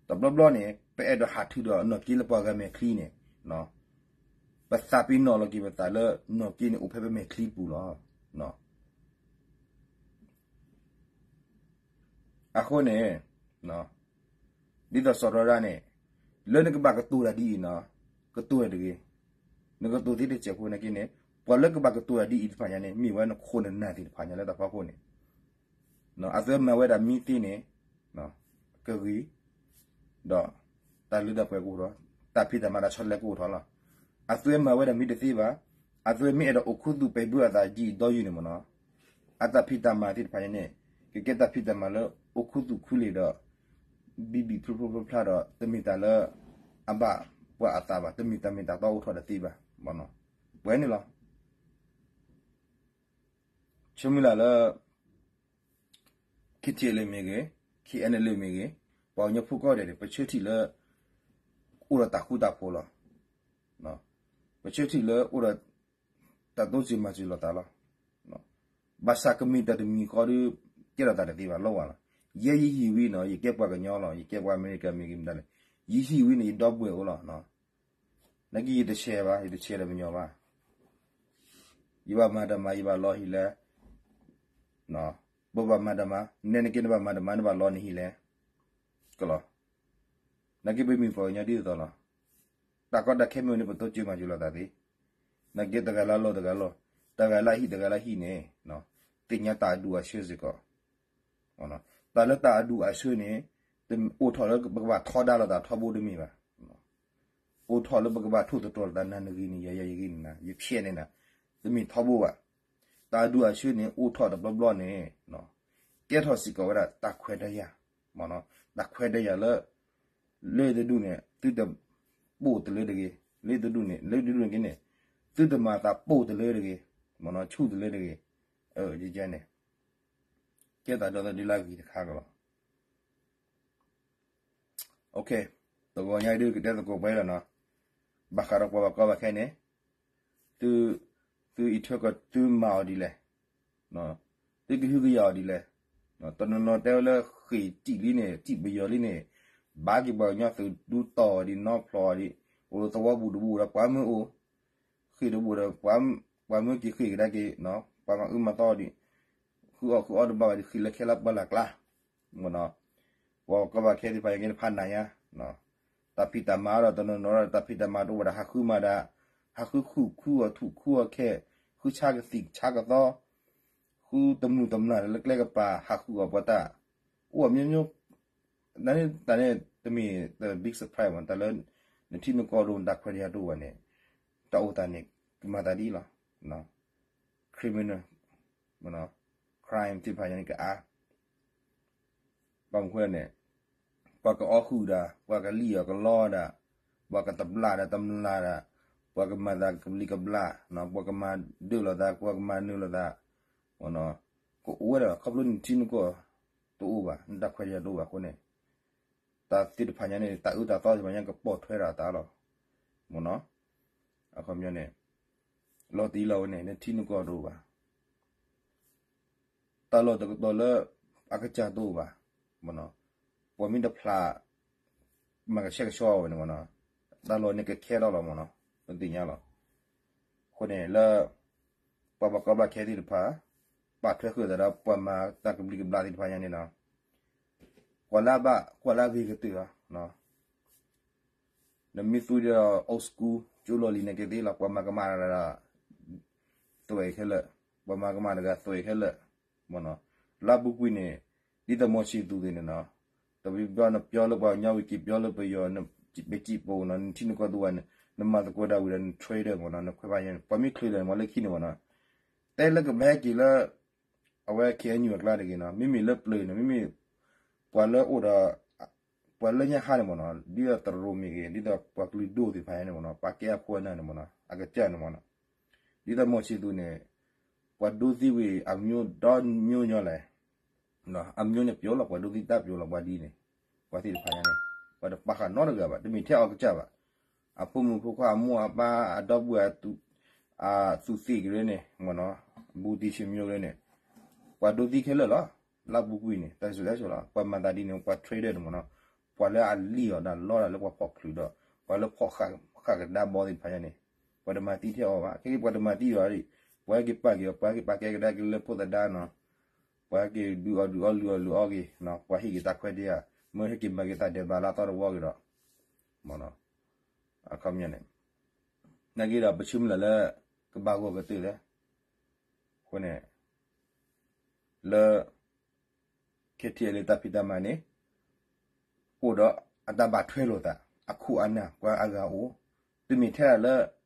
တဘျီဘျီန့ၣ် ပအဲၣ်ဒိးဟးထုးဒီးနီၢ်က့လၢပှၤဂၤမဲာ်ချံန့ၣ် ပသးပ့ၤနီၣ်လီၤက့ၤပသးလၢ နီၢ်က့န့ၣ် အိၣ်ဖဲပမဲာ်ချံပူၤလီၤ. အဃိန့ၣ် ဒ်သိးစီၤရီဒၣ်န့ၣ် လၢနကဘၣ်ကတိၤတၢ်ဒ်အံၤနီၤ ကတိၤတဂ့ၤ. နကတိၤသ့တစဲးဖိနာ်က့န့ၣ် ပှၤလၢကဘၣ်ကတိၤတၢ်ဒ်အံၤတဖၣ်ညါန့ၣ် မ့ၢ်ဝဲနခိၣ်နနၢ်သ့ၣ်တဖၣ်ညါလၢတၢ်ဖီခိၣ်န့ၣ် အသုမၤဝဲဒၣ်မ့ၢ်သ့န့ၣ် ကဂ့ၤ ဒီးတၢ်လၢတၢ်ပှဲၤကအိၣ်ထီၣ်, တၢ်ဖံးတၢ်မၤတၢ်ဆီတလဲကအိၣ်ထီၣ်လီၤ. အသုမၤဝဲဒၣ်မ့ၢ်တသ့ဘၣ်, အသုမ့ၢ်အဲၣ်ဒိးအိၣ်ခူသူၣ်ပှဲၤဘၢအသးဒ်အံၤဒီးယုၢ်န့ၣ်မ့ၢ်နီၤ, အတၢ်ဖံးတၢ်မၤသ့ၣ်တဖၣ်ညါန့ၣ် ကကဲတၢ်ဖံးတၢ်မၤလၢအိၣ်ခူသူၣ်ခူလ့ၢ်ဒီး ဘံၣ်ဘံၣ်ဖျိဖျိဖျါဖျါဒီး တမ့ၢ်တၢ်လၢ အဘၣ်ပှၤအသးဘၣ်, တမ့ၢ်တၢ်မ့ၢ်တၢ်တီအိၣ်ထီၣ်တသ့ဘၣ်. ပှဲၤန့ၣ်လီၤ. ဆၢမုၢ်လၢ်လၢ KTLA မ့ၢ်ဂ့ၤ, KNLA မ့ၢ်ဂ့ၤ, ပှၤကညီဖိကိးဂၤဒဲးန့ၣ် ပဆၢထံၣ်လၢ အိၣ်ဒီးတၢ်ဃူတၢ်ဖိးလီၤ. ပဆၢထံၣ်လၢအိၣ်ဒီး တၢ်တိစၢၤမၤစၢၤလိာ်သးလီၤ. ဘၣ်ဆၣ်ကမ့ၢ်တၢ်တမံၤဃီဒီး ကဲထီၣ်တၢ်တသ့ဘၣ်လီၤဝဲလီၤ. ယဲယဟံၣ်ဝံၤနီၤ ယကဲပှၤကညီလီၤ ယကဲပှၤအမဲရကၤမ့ၢ်ဂ့ၤမတၤလဲၣ် ယဟံၣ်ဝံၤန့ၣ် ယဒီပုၢ်ဝဲၢ်အိၣ်လီၤ. နာ်က့ယတဆဲးဘၣ် ယတဆဲးဒီးပညီဘၣ်. ယဘၣ်မၤတၢ်မၤ ယဘၣ်လီၤဟံၣ်လဲၣ်. ပဘၣ်မၤတၢ်မၤ နဲနက့နဘၣ်မၤတၢ်မၤ နဘၣ်လီၤနဟံၣ်လဲၣ်. ကလီၤ. နာ်က့ပမ့ၢ်ပှၤကညီဒ်သိးသိးလီၤ. တၢ်ကီတၢ်ခဲမ့ၢ်န့ၣ် ပတိစၢၤမၤစၢၤလိာ်သးသ့. နာ်က့တဂၤလၢလီၢ်တဂၤလီၢ်, တဂၤလၢဟံၣ်တဂၤလၢဟံၣ်န့ၣ်, သ့ၣ်ညါတၢ်အဒူၣ်အဆၢစ့ၢ်ကီး. တၢ်လၢတၢ်အဒူၣ်အဆၢန့ၣ် အိၣ်ထီၣ်လၢပကဘၣ်ထီဒါလိာ်သးထီဘိတမ့ၢ်ဘၣ်. အိၣ်ထီၣ်လၢပကဘၣ်ထိၣ်သတြီၤလိာ်သးနၤနဂ့ၤန့ၣ် ယၤယၤယဂ့ၤန့ၣ်နၤ ယဖျဲးန့ၣ်နၤ, တမ့ၢ်ထီဘိဘၣ်. တၢ်အဒူၣ်အဆၢန့ၣ် အိၣ်ထီၣ်တဘျီဘျီန့ၣ် ကဲထီၣ်စ့ၢ်ကီးဝဲဒၣ်တၢ်ခွဲးတၢ်ယာ်, တၢ်ခွဲးတၢ်ယာ်လၢ လၢတဒူၣ်န့ၣ် သုတပိာ်တလၢတဂ့ၤ, လၢတဒူၣ်န့ၣ် လၢတဒူၣ်န့ၣ်က့န့ၣ် သုတမၤသးပိာ်တလၢတဂ့ၤ, ဆူၣ်တလၢတဂ့ၤ, ယကဲန့ၣ် ကဲတၢ်ဒီသဒၢလၢအဂ့ၤတခါကလီၤ. တဂီၤညါဒုးကတဲသကိးပှဲၤလီၤနီၤ, ဘၣ်ဃးဒီးပှၤဘၣ်ကီဘၣ်ခဲန့ၣ်, သု သုအံးထွဲကီၢ်သုမၤအီၤဒ်လဲၣ်, သုကဟုကယာ်အီၤဒ်လဲၣ်. တနီၤနီၤတဲဝဲလၢဃ့ၢ်တံၢ်လံန့ၣ် တံၢ်ပယီၤလံန့ၣ်, ဘၣ်က့ၤပှၤကညီသုးဒူတီၢ်အီၤဒ်နီဖျိးအီၤဒ်, အိၣ်လၢသဝီပူၤတဘူၣ်ဒီးပှၤမၢအိၣ်, ဃ့ၢ်တဘူၣ်ဒီး ပှၤမၢက့ၤဃ့ၢ်ကဒါက့ၤ, ပှၤမၤအုမၤသီအီၤဒ်, ဃုအီၣ်ဃုအီတဘၣ်ဘၣ်ဒ် ဃ့ၢ်လၢခဲလၢပှၢ်လၢ်ကျါ မ့ၢ်နီၤ, ပှၤကီဘၣ်ခဲသ့ၣ်တဖၣ်ညါက့ၤတဖၣ်နၤညါ, တၢ်ဖံးတၢ်မၤဒီးတနီၤနီၤဒီး တၢ်ဖံးတၢ်မၤတအိၣ်ဘၣ်ဒီး ဟးဃုမၤဒၣ်, ဟးဃုခူၣ်ခူအီၣ်ထူၣ်ခူအီၣ်ခဲ, ဃုဆါကသံၣ်ဆါကသီ, ဃုတမျၢ်တမျၢ်လၢကျဲကပၤ ဟးဃုအီၣ်ပှၤတၢ်, အိၣ်အမျိုးမျိုး, တၢ်န့ၣ်တမ့ၢ် the big surprise မ့ၢ် တၢ်လၢ နထံနကီၢ်ဒိၣ် နတၢ်ခွဲးတၢ်ယာ်တအိၣ်ဘၣ်န့ၣ်, တၢ်အိၣ်သးန့ၣ် ကမၤသးဒ်လီၤ, criminal, crime သ့ၣ်တဖၣ်ညါန့ၣ်ကအါ ဘၣ်မနုၤဃိန့ၣ်, ပှၤကအီၣ်ဃုာ်ဒၣ်, ပှၤကလံၣ်အီၣ်ကလီဒၣ်, ပှၤကတဘျၣ်ဒၣ်တမျၢ်ဒၣ်, ပှၤကမၤသးကဘျံးကဘျၣ်, ပှၤကမၤဒၢၣ်လိာ်သး, ပှၤကမၤနၢၤလိာ်သး, ကအိၣ်ဝဲဒၣ် ခီဖျိနထံနကီၢ်တအိၣ်ဘၣ်, နတၢ်ခွဲးတၢ်ယာ်တအိၣ်ဘၣ်အဃိန့ၣ်, တၢ်သ့ၣ်တဖၣ်ညါန့ၣ် တၢ်အၢတၢ်သီသ့ၣ်တဖၣ်ညါကပိာ်ထွဲထီၣ်အသးလီၤ, မ့ၢ်နီၤ, အခီပညီန့ၣ်, လီၤတံၢ်လီၤဝဲန့ၣ် နထံနကီၢ်တအိၣ်ဘၣ် တၢ်လီၢ်တကတီၢ်လၢ အကစၢ်တအိၣ်ဘၣ်, ပှၤမ့ၢ်တဖျး မၤကဆှဲကဆှီဝဲန့ၣ်မ့ၢ်နီၤ, တၢ်လီၢ်န့ၣ်ကခဲထီၣ်လီၤမ့ၢ်နီၤ, ပသ့ၣ်ညါလီၤ. အဃိန့ၣ်လၢ ပှၤဘၣ်ကီဘၣ်ခဲသ့ၣ်တဖၣ် ပာ်ထွဲဃုာ်သးဒီးပှၤမၤတၢ်ကဘျံးကဘျၣ်သ့ၣ်တဖၣ်ညါန့ၣ်နီၤ, ကွၢ်လၢအဘၣ် ကွၢ်လၢအဂ့ၤကတၢၢ်လီၤ. နမ့ၢ်သူဒီး old school ကၠိလီၤလံၤန့ၣ်ကသ့လီၤ, ပှၤမၤကမၣ်တဂၤ သွဲၣ်ခဲလၢာ်, ပှၤမၤကမၣ်တဂၤသွဲၣ်ခဲလၢာ်, မ့ၢ်နီၤ, လၢအပူၤကွံာ်န့ၣ် ဒ်သိးမီၤဆံသူးသ့ၣ်န့ၣ်နီၤ, တဘျီနပျီလၢပှၤကညီဝံၤက့ၤပျီလၢပယီၤ, ပစံးပအိၣ်နီၤ, နထံနကီၢ်တအိၣ်ဘၣ်န့ၣ် နမၤသကိးတၢ်ဝံၤဒီးန trader မ့ၢ်နီၤ, နခွဲးဘၣ်ယဲန့ၣ် ပှၤမ့ၢ်ချုးဒီးန့ၣ် မ့ၢ်လၢခံန့ၣ်မ့ၢ်နီၤ, တဲလၢကဘၣ်ဟဲက့ၤလၢ အဝဲ K N U အကျါတဂ့ၤနီၤ, မ့မ့ၢ်လၢပျၢၤန့ၣ် မ့မ့ၢ် ပှၤလၢအိၣ်ဒီး ပှၤလၢညါဟါန့ၣ်မ့ၢ်နီၤ, ဒ်သိးတရူးမ့ၢ်ဂ့ၤ, ဒ်သိးပှၤကလုာ်ဒိၣ်သ့ၣ်တဖၣ်ညါန့ၣ်မ့ၢ်နီၤ, ပှၤကဲအခိၣ်အနၢ်န့ၣ်မ့ၢ်နီၤ, အကစၢ်န့ၣ်မ့ၢ်နီၤ, ဒ်သိးမီၤဆံသူးန့ၣ် ပှၤဒိသံဝံၤအမျိုးဒီမျိုးညီလဲၣ်, အမျိုးန့ၣ်ပျိလီၤ, ပှၤဒိသံတၢ်ပျိလီၤ, ပှၤဒ်န့ၣ်, ပှၤသ့ၣ်တဖၣ်ညါန့ၣ် ပှၤတပာ်ဃာ်နီတဂၤဘၣ်, တမ့ၢ်ထဲအီၤကစၢ်ဘၣ်, အဖိမုၣ်ဖိခွါ အမိၢ်အပၢ် အဒီပုၢ်ဝဲၢ် အသူးသ့ၣ်ကရၢန့ၣ်မ့ၢ်နီၤ, ဘူးတံၢ်ဆံးမၠိကရၢန့ၣ် ပှၤဒိသံခဲလၢာ်လီၤ. လၢအပူၤကွံာ်န့ၣ် တၢ်စူၤလဲစူၤလီၤ, ပှၤမၤသးဒ်န့ၣ် ပှၤ trader န့ၣ်မ့ၢ်နီၤ, ပှၤလၢအလံၣ်အီၣ်ဒၣ်လီဒၣ်လၢပှၤဖီၣ်ချုးဒီး ပှၤလၢဖီၣ်ဃာ်ကဒါဘီသ့ၣ်တဖၣ်ညါန့ၣ် ပှၤတမၤသံထဲအီၤဘၣ်, ခဲက့ၤပှၤတမၤသံအီၤဒီး ပှၤဟဲက့ၤပာ်က့ၤအီၤ, ပှၤဟဲက့ၤပာ်ကဲကဒါက့ၤလၢဖိသဒါနီၤ, ပှၤဟဲက့ၤဒုးအီၣ်ဒုးအီလုၢ်အီၣ်လုၢ်အီက့ၤ, ပှၤဟ့ၣ်က့ၤတၢ်ခွဲးတၢ်ယာ်, မ့ၢ်ဟဲက့ၤမၤက့ၤတၢ်ဒဲးဘးလၢအသီတဝီက့ၤဒီး မ့ၢ်နီၤ, အခီပညီန့ၣ် နာ်က့ဒီးပဆၢမုၢ်လၢ်လၢ ကဘၣ်ဂီၢ်ကတၢၢ်လဲၣ်, အဃိန့ၣ် လၢ KTLA တၢ်ဖံးတၢ်မၤန့ၣ် အိၣ်ဒီးအတၢ်ဘၣ်ထွဲလိာ်သး, အခိၣ်အနၢ်ပှၤအဂၤအိၣ်, တမ့ၢ်ထဲဒၣ်လၢ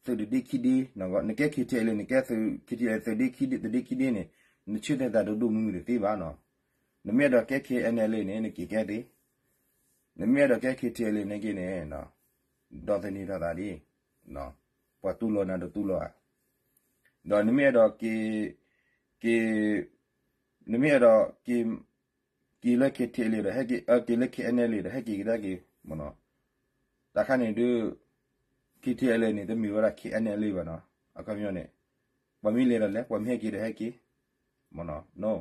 သုးတဒ့ခံဒ့, နကဲ KTLA န့ၣ် နကဲ KTLA သုးဒ့ခံဒ့, သုးဒ့ခံဒ့န့ၣ် နဆၢတဲာ်သးဒိၣ်ဒိၣ်မုၢ်မုၢ်တသ့ဘၣ်နီၤ, နမ့ၢ်အဲၣ်ဒိးကဲ KNLA န့ၣ် နက့ၤကဲသ့, နမ့ၢ်အဲၣ်ဒိးကဲ KTLA န့ၣ်က့ၤန့ၣ် ဒီးသန့ၤထီၣ်သးဒ် ပှၤတူၢ်လိာ်နၤဒီးတူၢ်လိာ်ဧါ, ဒီးနမ့ၢ်အဲၣ်ဒိးက့ၤ က့ၤ နမ့ၢ်အဲၣ်ဒိးက့ၤ က့ၤလၢ KTLA ဒီးဟဲက့ၤ က့ၤလၢ KNLA ဒီးဟဲက့ၤကဒါက့ၤ မ့ၢ်နီၤ, တၢ်ခါန့ၣ်ဒုး KTLA န့ၣ် တမ့ၢ်ဝဲဒၣ် KNLA ဘၣ်နီၤ, အခီပညီန့ၣ် ပှၤမ့ၢ်လဲၤဒီးလဲၤ ပှၤမ့ၢ်ဟဲက့ၤဒီးဟဲက့ၤ, မ့ၢ်နီၤ,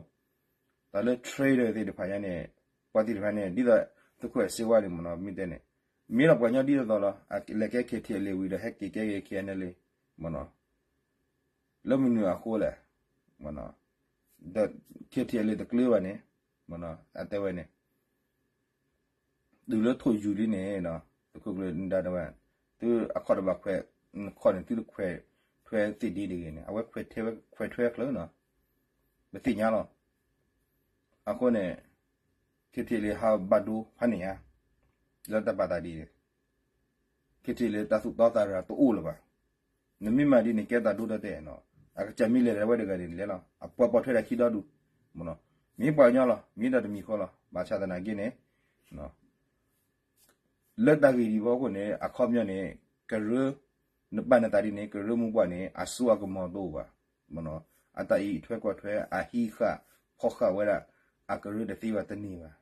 တၢ်လၢ trader သ့ၣ်တဖၣ်ညါန့ၣ်, ပှၤသ့ၣ်တဖၣ်န့ၣ် ဒ်သိးသုးခိၣ်စ့ဝါန့ၣ်မ့ၢ်နီၤ မ့ၢ်တဲန့ၣ်, မ့ၢ်လီၤပှၤကညီဒ်သိးသိးလီၤ, လဲၤကဲ KTLA ဝံၤဒီး ဟဲက့ၤကဲက့ၤ KNLA မ့ၢ်နီၤ, လၢမနုၤအဃိလဲၣ်, ဒီး KTLA တကျၢၤဘၣ်န့ၣ်, အတဲဝဲန့ၣ် တုၤလၢထိၣ်ယူၤလံန့ၣ်, သုးခိၣ်ကျၢၢ်နဒါတဲဝဲ, သုအခီၣ်တဘၣ်ခွဲး, နခီၣ်န့ၣ် သုတခွဲးထွဲသ့ၣ်ဒ့တဂ့ၤန့ၣ် အဝဲခွဲးထွဲချၢနီၤ, ပသ့ၣ်ညါလီၤ. အဃိန့ၣ် KTLA ဟးဘၣ်ဒိဖးန့ၣ်ဧါ, လၢတၢ်ပာ်သးဒ်န့ၣ် KTLA တၢ်သူၣ်တီသးရၤတအိၣ်လၢၤဘၣ်. နမ့ၢ်မၤဒ်န့ၣ် ကဲတၢ်ဒိတၢ်တဲာ်နီၤ, အကစၢ်မ့ၢ်လဲၤဒၣ်ဝဲတဂၤန့ၣ်လဲၤလီၤ, အပှၤပိာ်ထွဲဒၣ်ခံဒီဒူၣ်, မ့ၢ်ပှၤကညီလီၤ, မ့ၢ်ဒီးတမံၤဃီလီၤ, ဘၣ်ဆၣ်သနာ်က့န့ၣ် လၢတၢ်ဂ့ၢ်ဒ်အံၤအဖီခိၣ်န့ၣ် အခီပညီန့ၣ် ကရၢ, နပာ်နသးဒ်န့ၣ် ကရၢမိၢ်ပှၢ်န့ၣ် အစိအကမီၤတအိၣ်ဘၣ်, အတၢ်အံးထွဲကွၢ်ထွဲ အဟံးဃာ်ဖီၣ်ဃာ်ဝဲဒၣ် အကရၢတသ့ဘၣ်တန့ၢ်ဘၣ်.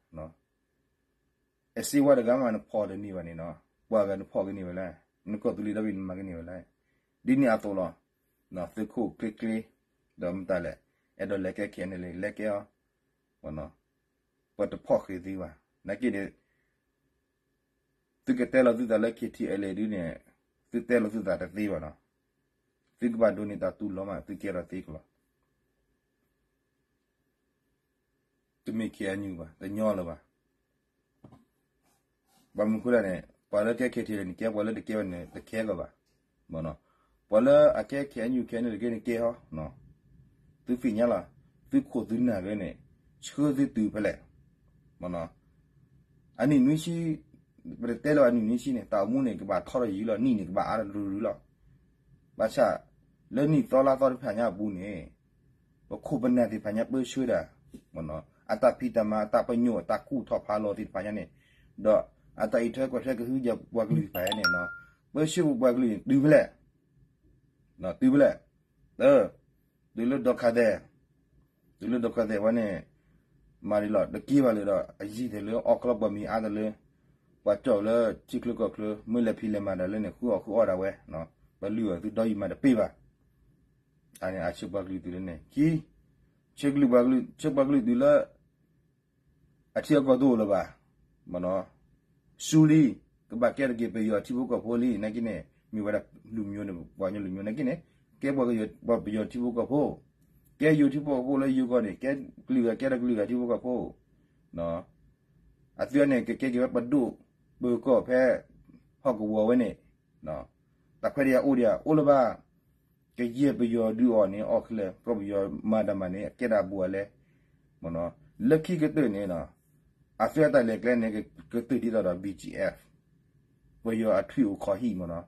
အစ့ဝါတဂၤမးနဖီၣ်တန့ၢ်ဘၣ်န့ၣ်နီၤ, ပှၤဂၤနဖီၣ်ကန့ၢ်ဝဲလဲၣ်, နကီၢ်သူလ့ၤဒီဘ့ၣ်နမၤကန့ၢ်ဝဲလဲၣ်. ဒ်န့ၣ်အသိးလီၤ, သုးခိၣ်ချ့ချ့, ဒီးမတၤလဲၣ်, အဲၣ်ဒိးလဲၤကဲ KNLA လဲၤကဲအီၤ, ပတဖီၣ်ဃ့သ့ဘၣ်. နာ်က့န့ၣ် သုကတဲလီၤသုသးလၢ KTLA ဒ်န့ၣ်, သုတဲလီၤသုသးတသ့ဘၣ်နီၤ, သုကဘၣ်ဒိးန့ၢ်တၢ်တူၢ်လိာ်မး သုကဲထီၣ်သ့ကလီၤ. တမ့ၢ် KNU ဘၣ်, တညီလၢၤဘၣ်. ဘၣ်မနုၤအဃိလဲၣ်န့ၣ် ပှၤလၢကဲ KTLA န့ၣ် ကဲ, ပှၤလၢတကဲဘၣ်န့ၣ် တကဲကီးဘၣ်. ပှၤလၢအကဲ KNU KNU တကဲန့ၣ်ကဲဟီ, သုသ့ၣ်ညါလီၤ, သုခိၣ်သုနၢ်လၢန့ၣ် ဆှၢသုတုၤဖဲလဲၣ်. အနံၣ်နွံဆံ, ပတတဲလၢၤဘၣ်အနံၣ်နွံဆံန့ၣ် တၢ်အိၣ်မူန့ၣ် ကဘၣ်ထီထီၣ်ယံာ်လီၤ, နံၣ်န့ၣ် ကဘၣ်အါထီၣ်တရုၤရုၤလီၤ. ဘၣ်ဆၣ် လၢနံၣ်သီလါသီတဖၣ်ညါအပူၤန့ၣ် ပခိၣ်ပနၢ်သ့ၣ်တဖၣ်ညါပၢဆှၢဒၣ်, အတၢ်ဖံးတၢ်မၤ အတၢ်ပညိၣ် အတၢ်ကူၣ်ထီၣ်ဖးလီၤသ့ၣ်တဖၣ်ညါန့ၣ်, ဒီးအတၢ်အံးထွဲကွၢ်ထွဲကဟုကယာ်ပပှၤကလုာ်သ့ၣ်တဖၣ်ညါန့ၣ်, ပၢဆှၢပပှၤကလုာ်န့ၣ် တုၤဖဲလဲၣ်, တုၤဖဲလဲၣ်, တုၤလၢဒီခါသဲး, တုၤလၢဒီခါသဲးဝဲန့ၣ် မၤဒ်လီၤ တက့ၤဘၣ်လၢၤဒီး အယံၤသ့ၣ်လၢအီၣ်ကလီပှၤမံၤအါတလၢ ပှၤကၠီၣ်လၢထံချၢကီၢ်ချၢ မ့ၢ်လဲၤဖံးလဲၤမၤတၢ်လၢန့ၣ် ဃုအီၣ်ဃုအီဒၣ်ဝဲ, ပလုၢ်အီၣ်သုဒီယံၤမးတပ့ၢ်ဘၣ်. အန့ၣ်အဆၢပှၤကလုာ်တုၤလၢန့ၣ် ခံ, ဆၢကလုာ်ပှၤကလုာ်, ဆၢပှၤကလုာ်တုၤလၢ အထံအကီၢ်တအိၣ်လၢၤဘၣ်, ဆူလံ, ကဘၣ်ကဲထီၣ်က့ၤပယီၤထံဖိကီၢ်ဖိလံ, နာ်က့န့ၣ် မ့ၢ်ဝဲဒၣ်လူၤမံၤန့ၣ် ပှၤကညီလူၤမံၤနာ်က့န့ၣ် ကဲပှၤပယီၤထံဖိကီၢ်ဖိ, ကဲယိၤထံဖိကီၢ်ဖိလၢယိၤကီၢ်န့ၣ် ကဲကလုာ်ဂၤကဲထီၣ်ကလုာ်ဂၤထံဖိကီၢ်ဖိ, အသုန့ၣ် ကကဲက့ၤဝဲပဒိၣ်ပၢၤကီၢ်ဖဲ ဟီၣ်ကဝီၤဝဲန့ၣ်, တၢ်ခွဲးတၢ်ယာ်အိၣ်ဒံးဧါ, အိၣ်လၢၤဘၣ်. ကယဲၢ်ပယီၤဒုးအီၤန့ၣ် အီၣ်ခဲလၢာ်, ပှၤပယီၤမၤတၢ်မၤန့ၣ် အကဲဒၣ်အဘူးအလဲ, မ့ၢ်နီၤ, လၢခံကတၢၢ်န့ၣ်, အသုအတၢ်လဲၤကျဲန့ၣ် ကတၢၢ်ဒ်သိးဒီး ဘီၣ်ကၠံၣ်အဲၣ်, ပယီၤအထွံၣ်အိၣ်ခီဟံၣ် မ့ၢ်နီ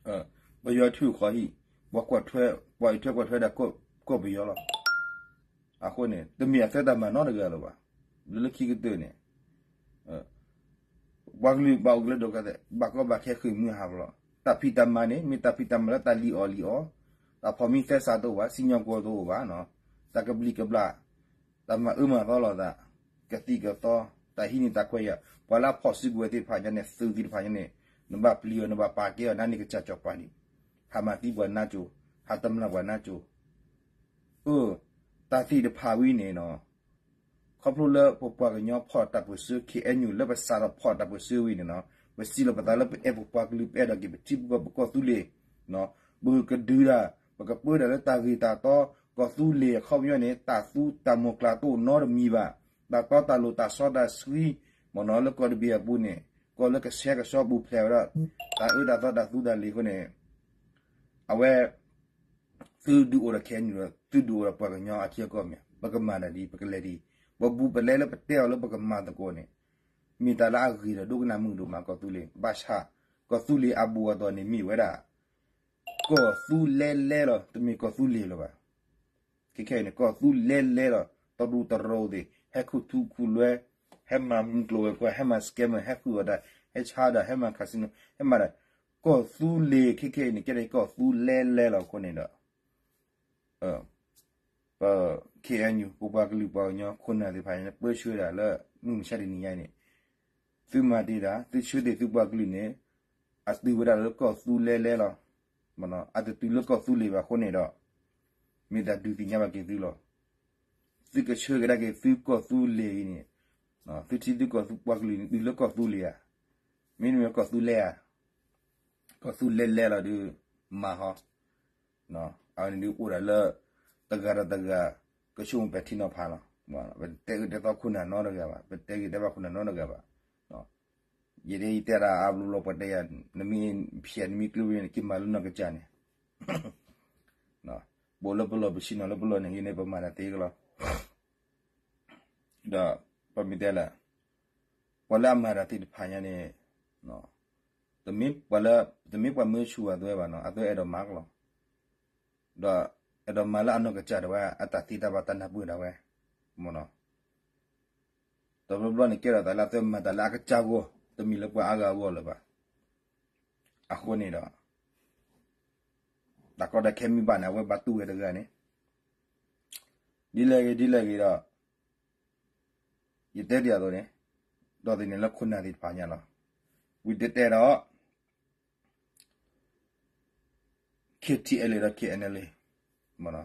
ၤ, ပယီၤထွံၣ်အိၣ်ခီဟံၣ်, ပှၤကွၢ်ထွဲ, ပှၤအံးထွဲကွၢ်ထွဲဒၣ်ကီၢ်ပယီၤလီၤ. အဃိန့ၣ် တမ့ၢ်အသုတၢ်မၤနီတဂၤလၢၤဘၣ်. လၢလၢခံကတၢၢ်န့ၣ် ပှၤကလုာ်ဘၣ်အိၣ်ကလၢဒိၣ်ကသ့ၣ် ဘၣ်ကီဘၣ်ခဲဃ့ၢ်မှံဟးဖျိး, တၢ်ဖံးတၢ်မၤန့ၣ် မ့ၢ်တၢ်ဖံးတၢ်မၤလၢတၢ်လံၣ်အီၣ်လံၣ်အီ, တၢ်ဖီၣ်မံသဲစးတအိၣ်ဘၣ်, စံၣ်ညီၣ်ကွီၢ်တအိၣ်ဘၣ်, တၢ်ကဘျံးကဘျၣ်, တၢ်မၤအၢမၤသီလိာ်သး, ကသံၣ်ကသီ, တၢ်ဟံးန့ၢ်တၢ်ခွဲးယာ်, ပှၤလၢအဖီၣ်စုကဝဲၤသ့ၣ်တဖၣ်ညါန့ၣ် သုးသ့ၣ်တဖၣ်ညါန့ၣ် နဘၣ်ပျံၤအီၤ နဘၣ်ပာ်ကဲအီၤ နန့ၢ်ကစၢ်စီၤပၤလံ, ဟးမၤသံပှၤနါစိၤ, ဟးတမျၢ်ပှၤနါစိၤ, အၢ, တၢ်သ့ၣ်တဖၣ်ဝဲန့ၣ်နီၤ ခီဖျိလၢပပှၤကညီဖီၣ်တၢ်ပၢၢ်ဆၢ ခ့ၣ်အဲၣ်ယူၣ် လၢပစးထီၣ်ဖီၣ်တၢ်ပၢၢ်ဆၢဝံၤန့ၣ်နီၤ, ပစံးလီၤပသးလၢပအဲၣ်ပပှၤကလုာ် ပအဲၣ်ဒိးက့ၤပထံပကီၢ်ပကီၢ်သူလ့ၤ, ပကဒုးတၢ် ပကပၢတၢ်လၢတၢ်ဂ့ၢ်တၢ်တီ ကီၢ်သူလ့ၤအခီပညီန့ၣ် တၢ်သူတၢ်မိၢ်ကျၢ်တအိၣ်နီတမံၤဘၣ်, တၢ်တီတၢ်လိၤတၢ်စီတၢ်ဆှံ, မ့ၢ်နီၤ လၢကီၢ်တဘ့ၣ်အပူၤန့ၣ် ကီၢ်လၢကဆှဲကဆှီပူၤဖျဲးဝဲဒၣ် တၢ်အၢတၢ်သီတၢ်သူတၢ်လ့ၤအဃိန့ၣ် အဝဲ သုဒုးအိၣ်ဒီးခဲအံၤန့ၣ်ဒီး သုဒုးအိၣ်ဒီးပှၤကညီအထံအကီၢ်မ့ၢ်ဧါ, ပကမၤတၢ်ဒ်အံၤ ပကလဲၤဒ်အံၤ, ပဘူးပလဲလၢပတဲအီၤလၢပကမၤသကိးန့ၣ်, မ့ၢ်တၢ်လၢအဂ့ၤဒီးဒိကနၣ်မုာ်ဒိၣ်မးကီၢ်သူလ့ၤ, ဘၣ်ဆၣ် ကီၢ်သူလ့ၤအဘူးအသိးန့ၣ်မ့ၢ်ဝဲဒၣ် ကီၢ်သူလဲလဲလီၤ, တမ့ၢ်ကီၢ်သူလ့ၤလၢၤဘၣ်. ခဲခဲအံၤန့ၣ် ကီၢ်သူလဲလဲလီၤ, တရူးတရိးသ့ၣ် ဟဲခူၣ်ထူခူၣ်လွဲ, ဟဲမၤမုၢ်ကျိၤဝဲၤကွာ်, ဟဲမၤ scammer, ဟဲဃုအီၣ်တၢ်, ဟဲဆါဒၣ်, ဟဲမၤ casino, ဟဲမၤဒၣ်, ကီၢ်သူလ့ၤခဲခဲအံၤန့ၣ် ကဲဒၣ်ကီၢ်သူလဲလဲလီၤအဃိန့ၣ်ဒီး ပ ခ့ၣ်အဲၣ်ယူၣ် ပပှၤကလုာ်ပှၤကညီခိၣ်နၢ်သ့ၣ်တဖၣ်န့ၣ် ပၢဆှၢဒၣ်လၢ မုၢ်မဆါတနံၤညါအံၤန့ၣ်, သုမၤတ့ၢ်တၢ် သုဆၢတ့ၢ်သုပှၤကလုာ်န့ၣ် အတုၤဝဲဒၣ်လၢကီၢ်သူလဲလဲလီၤ. အတတုၤလၢကီၢ်သူလ့ၤဘၣ်အဃိန့ၣ်ဒီး မ့ၢ်တၢ်ဒုးသ့ၣ်ညါဘၣ်က့ၤသုလီၤ. သုကဆှၢကဒါက့ၤသုကီၢ်သူလ့ၤအံၤန့ၣ်, သုထံသုကီၢ်သူပှၤကလုာ်န့ၣ် တုၤလၢကီၢ်သူလ့ၤဧါ, မ့တမ့ၢ်ကီၢ်သူလဲၣ်ဧါ, ကီၢ်သူလဲၣ်လဲၣ်လီၤဒုး မၤဟီ, အဝဲန့ၣ်ဒုးအိၣ်ဒၣ်လၢ တဂၤဒီးတဂၤ ကဆိကမိၣ်ပဲာ်ထံနီၤဖးလီၤ. ပတဲဂ့ၤတဲသီခိၣ်နၢ်နီတဂၤဘၣ်, ပတဲဂ့ၤတဲဘၣ်ခိၣ်နၢ်နီတဂၤဘၣ်. ယတဲယတဲဒၣ်အါဘျီဘျီ ပှၤတဲယၤ နမ့ၢ်ဖျဲးနမ့ၢ်ကျၢၢ်ဝံၤန့ၣ် က့ၤမၤလၢနီၢ်ကစၢ်န့ၣ်, ပအိၣ်လၢပလီၢ် ပဆ့ၣ်နီၤလၢပလီၢ်န့ၣ် ယန့ၣ်ပမၤတၢ်သ့ကလီၤ. ဒီးပမ့ၢ်တဲလၢ ပှၤလၢအမၤတၢ်သ့ၣ်တဖၣ်ညါန့ၣ် တမ့ၢ်ပှၤလၢ တမ့ၢ်ပှၤမၢဆူၣ်အသိးဘၣ်နီၤ, အသိးအဲၣ်ဒိးမၤကလီၤ, ဒီးအဲၣ်ဒိးမၤလၢအနီၢ်ကစၢ်ဒၣ်ဝဲ အတၢ်သ့တၢ်ဘၣ်တၢ်နၢ်ပၢၢ်ဒၣ်ဝဲ, မ့ၢ်နီၤ, တဘျီဘျီန့ၣ် ကဲထီၣ်သးလၢအသ့မၤတၢ်လၢအကစၢ်ဂီၢ်, တမ့ၢ်လၢပှၤအါဂၤအဂီၢ်လၢၤဘၣ်. အဃိန့ၣ်ဒီး တၢ်ကီတၢ်ခဲမ့ၢ်ဘၣ်န့ၣ် အဝဲဘၣ်တူၢ်ဝဲတဂၤန့ၣ် ဒ်လဲၣ်ဂ့ၤဒ်လဲၣ်ဂ့ၤဒီး ယတဲဒ်အသိးန့ၣ် ဒီးသ့ၣ်န့ၣ်လၢခိၣ်နၢ်သ့ၣ်တဖၣ်ညါလီၤ. ဝံၤတတဲဒီး KTLA ဒီး KNLA, မ့ၢ်နီၤ,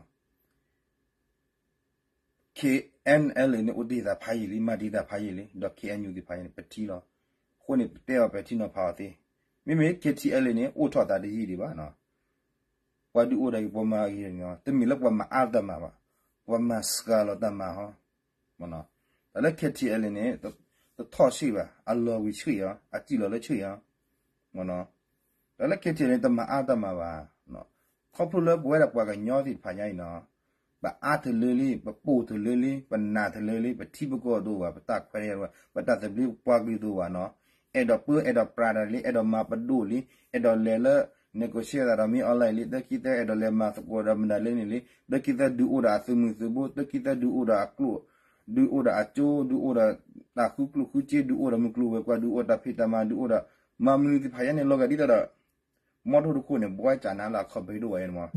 KNLA န့ၣ် အိၣ်တ့ၢ်သးဖးယံာ်လံ မၤတ့ၢ်သးဖးယံာ်လံ ဒီး KNU သ့ၣ်တဖၣ်န့ၣ် ပထံလီၤ. အဃိန့ၣ် ပတဲအီၤပဲာ်ထံနီၤဖးအီၤသ့, မ့မ့ၢ် KTLA န့ၣ် အိၣ်ထီၣ်သးတယံာ်ဒံးဘၣ်နီၤ. ပှၤဒုးအိၣ်ဒၣ်ဂ့ၤ ပှၤမၤဂ့ၤနီၤ တမ့ၢ်လၢပှၤမၤအါတၢ်မၤဘၣ်, ပှၤမၤစှၤလီၤတၢ်မၤဟီ, တၢ်လၢ KTLA န့ၣ် တထီၣ်ဆံးဘၣ်, အလီၤဝံၤဆံးအီၤ အစံၣ်လီၤလၢဆံးအီၤ, တၢ်လၢ KTLA န့ၣ် တမၤအါတၢ်မၤဘၣ်, ခီဖျိလၢပဝဲဒၣ်ပှၤကညီသ့ၣ်တဖၣ်ညါအံၤနီၤ ပအါတလၢလံ ပပိာ်တလၢလံ ပနာ်တလၢလံ ပထံပကီၢ်တအိၣ်ဘၣ် ပတၢ်ခွဲးတၢ်ယာ်တအိၣ်ဘၣ် ပတၢ်သဘျ့ပပှၤကလုာ်တအိၣ်ဘၣ်နီၤ, အဲၣ်ဒိးပၢအဲၣ်ဒိးပြးတၢ်လံ အဲၣ်ဒိးမၤပဒိၣ်လံ အဲၣ်ဒိးလဲၤလၢ negotiate သးဒီးမ့ၢ် online လံ တၢ်ခံသၢအဲၣ်ဒိးလဲၤမၤသကိးဒီးမနုၤလဲၣ်န့ၣ်လံ တၢ်ခံသၢဒုးအိၣ်ဒီးအသုးမုၢ်သုးဘိ တၢ်ခံသၢဒုးအိၣ်ဒီးအကျိၣ် ဒုးအိၣ်ဒီးအကၠိ ဒုးအိၣ်ဒီးတၢ်ဃုကျိၣ်ဃုစ့ ဒုးအိၣ်ဒီးမုၢ်ကျိၤဝဲၤကွာ် ဒုးအိၣ်တၢ်ဖံးတၢ်မၤ ဒုးအိၣ်ဒီး မၤမနုၤသ့ၣ်တဖၣ်ညါန့ၣ် လီၤဂာ်ဒ်သိးဒီး မီထိၣ်တခိၣ်န့ၣ် ဘှီကၠးနါလၢအခီၣ်ဘ့ဒိၣ်ဝဲန့ၣ်မး,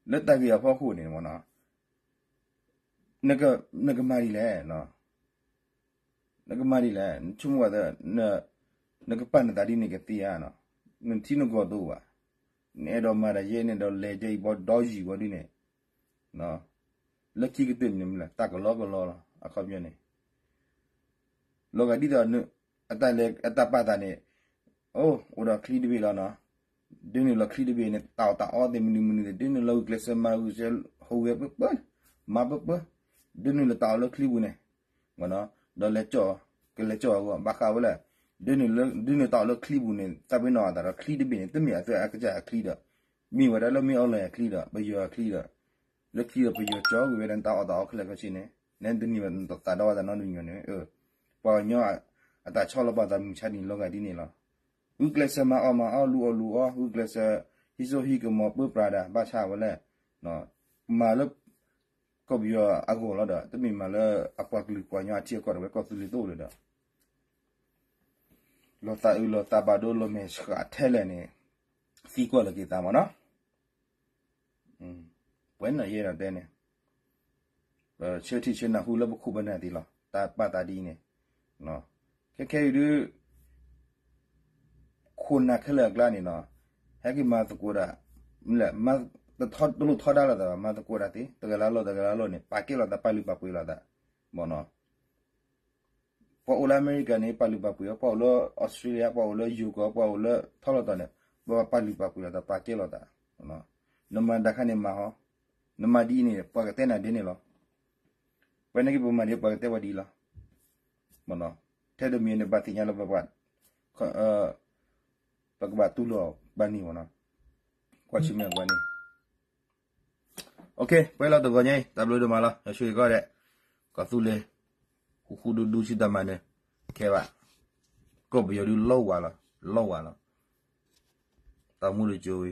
လၢတၢ်ဂ့ၢ်အဖီခိၣ်န့ၣ်မးနီၤ, နကမၤဒ်လဲၣ်, နကမၤဒ်လဲၣ် နဆိကမိၣ်ဝဲ နကပာ်နသးဒ်န့ၣ်ကသ့ဧါနီၤ, နထံနကီၢ်တအိၣ်ဘၣ်, နအဲၣ်ဒိးမၤတၢ်ယဲန့ၣ်ဒီးလဲၤကဲအံၤဘီဒီယံၤဝဲဒ်န့ၣ် လၢခံကတၢၢ်န့ၣ်မ့ၢ်လၢတၢ်ကလီကလီလီၤ အခီပညီန့ၣ် လီၤဂာ်ဒ်သိး အတၢ်လဲၤအတၢ်ပာ်သးန့ၣ် အိၣ်အိၣ်ဒီးချံတဘ့ၣ်လီၤနီၤ, ဒ်နုာ်လီၤချံတဘ့ၣ်န့ၣ် တၢ်အီၣ်တၢ်အီသ့ၣ်မနုၤမနုၤသ့ၣ် ဒ်နုာ်လီၤဂုာ်ကျဲးစၢးမၤဂုာ်ကျဲးစၢးဟူးဂဲၤပၢပၢ မၤပၢပၢ, ဒ်နုာ်လီၤတၢ်အီၣ်လၢချံပူၤန့ၣ် မ့ၢ်နီၤ, ဒီးလဲၤကၠီၣ် ကလဲၤကၠီၣ်အဂီၢ် ဘၣ်ဃးဝဲလၢ ဒ်နုာ်လီၤတၢ်အီၣ်လၢချံပူၤန့ၣ် သးပ့ၤနီၣ်အသးဒီးချံတဘ့ၣ်န့ၣ် တမ့ၢ်အသးအကစၢ်အချံဒီး မ့ၢ်ဝဲဒၣ်လၢမ့ၢ်အီၣ်လၢအချံဒီး ပယီၤအချံဒီး လၢခံဒီးပယီၤကၠီကွံာ်ဝဲဒၣ်တၢ်အီၣ်တၢ်အီခဲလၢာ်ခဲဆ့န့ၣ် နဲတနံၤဘၣ်နတသးဒီးဝဲတၢ်နီတမံၤန့ၣ် ပှၤကညီအတၢ်ဆီလီၤပာ်သးမုၢ်ဆါနံၤလီၤဂာ်ဒ်န့ၣ်လီၤ. ဂုာ်ကျဲးစၢးမၤအီၣ်မၤအီၣ် လူၤအီၣ်လူၤအီ ဂုာ်ကျဲးစၢး ဟံးစိဟံးကမီၤပၢပြးဒၣ် ဘၣ်ဆၣ်ဝဲလဲၣ် မၤလၢ ကီၢ်ပယီၤအဂီၢ်လီၤဒီး တမ့ၢ်မၤလၢအပှၤကလုာ်ပှၤကညီအထံအကီၢ်ဒီး ဝဲကီၢ်သူလ့ၤတအိၣ်လၢၤဒီး လီၤသးအုးလီၤသးဘၣ်ဒိလီၤမဲာ်ဆှးထဲလဲၣ်န့ၣ် သံကွၢ်လီၤက့ၤသးမ့ၢ်နီၤ. ပဝဲန့ၣ်ယဲဒၣ်တဲန့ၣ် ပဆၢထံၣ်ဆၢနၢ်ဟူလၢပခိၣ်ပနၢ်သ့ၣ်လီၤ. တၢ်ပာ်သးဒ်အံၤန့ၣ် ခဲခဲအံၤဒုး ခိၣ်နၢ်ခဲလၢာ်အကျါန့ၣ်နီၤ ဟဲက့ၤမၤသကိးတၢ် တလိၣ်ထီဒါလိာ်သးဘၣ် မၤသကိးတၢ်သ့ တဂၤလၢ်လီၢ်တဂၤလၢ်လီၢ်န့ၣ် ပာ်ကဲလိာ်သး ပာ်လုၢ်ပာ်ပှ့ၤလိာ်သး မ့ၢ်နီၤ. ပှၤအိၣ်လၢအမဲရကၤန့ၣ် ပာ်လုၢ်ပာ်ပှ့ၤအီၤ ပှၤအိၣ်လၢအီစထြ့လယါ ပှၤအိၣ်လၢယိၤကီၢ် ပှၤအိၣ်လၢထီလီၤတီၤန့ၣ် ပှၤပာ်လုၢ်ပာ်ပှ့ၤလိာ်သး ပာ်ကဲလိာ်သး နမၤတၢ်ခါန့ၣ်မၤဟီ နမၤဒ်အံၤန့ၣ် ပှၤကတဲနၤဒ်န့ၣ်လီၤ. ပှၤန့ၣ်က့ၤပမၤဒ်ပှၤကတဲဝဲဒ်အံၤလီၤ. ထဲတမံၤန့ၣ် ဘၣ်သ့ၣ်ညါလၢပ ပကဘၣ်တူၢ်လိာ်ဘၣ်န့ၣ်မ့ၢ်နီၤ. ကွၢ်ဆၢၣ်မဲာ်ကွၢ်န့ၣ် ပှဲၤလီၤတဂီၤညါအံၤ တၢ်ဘျုးဒိၣ်မးလီၤ. ယဆၢဂ့ၤကီးဒဲး ကီၢ်သူလ့ၤ ဃူဃူဒူဒူဆံတၢ်မၤနၢၤ ခဲဘၣ် ကီၢ်ပယီၤဒုးလီဝါလီၤ လီဝါလီၤ တၢ်မူတကၠိဝံၤ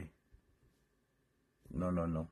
နီၢ်နီၢ်နီၢ်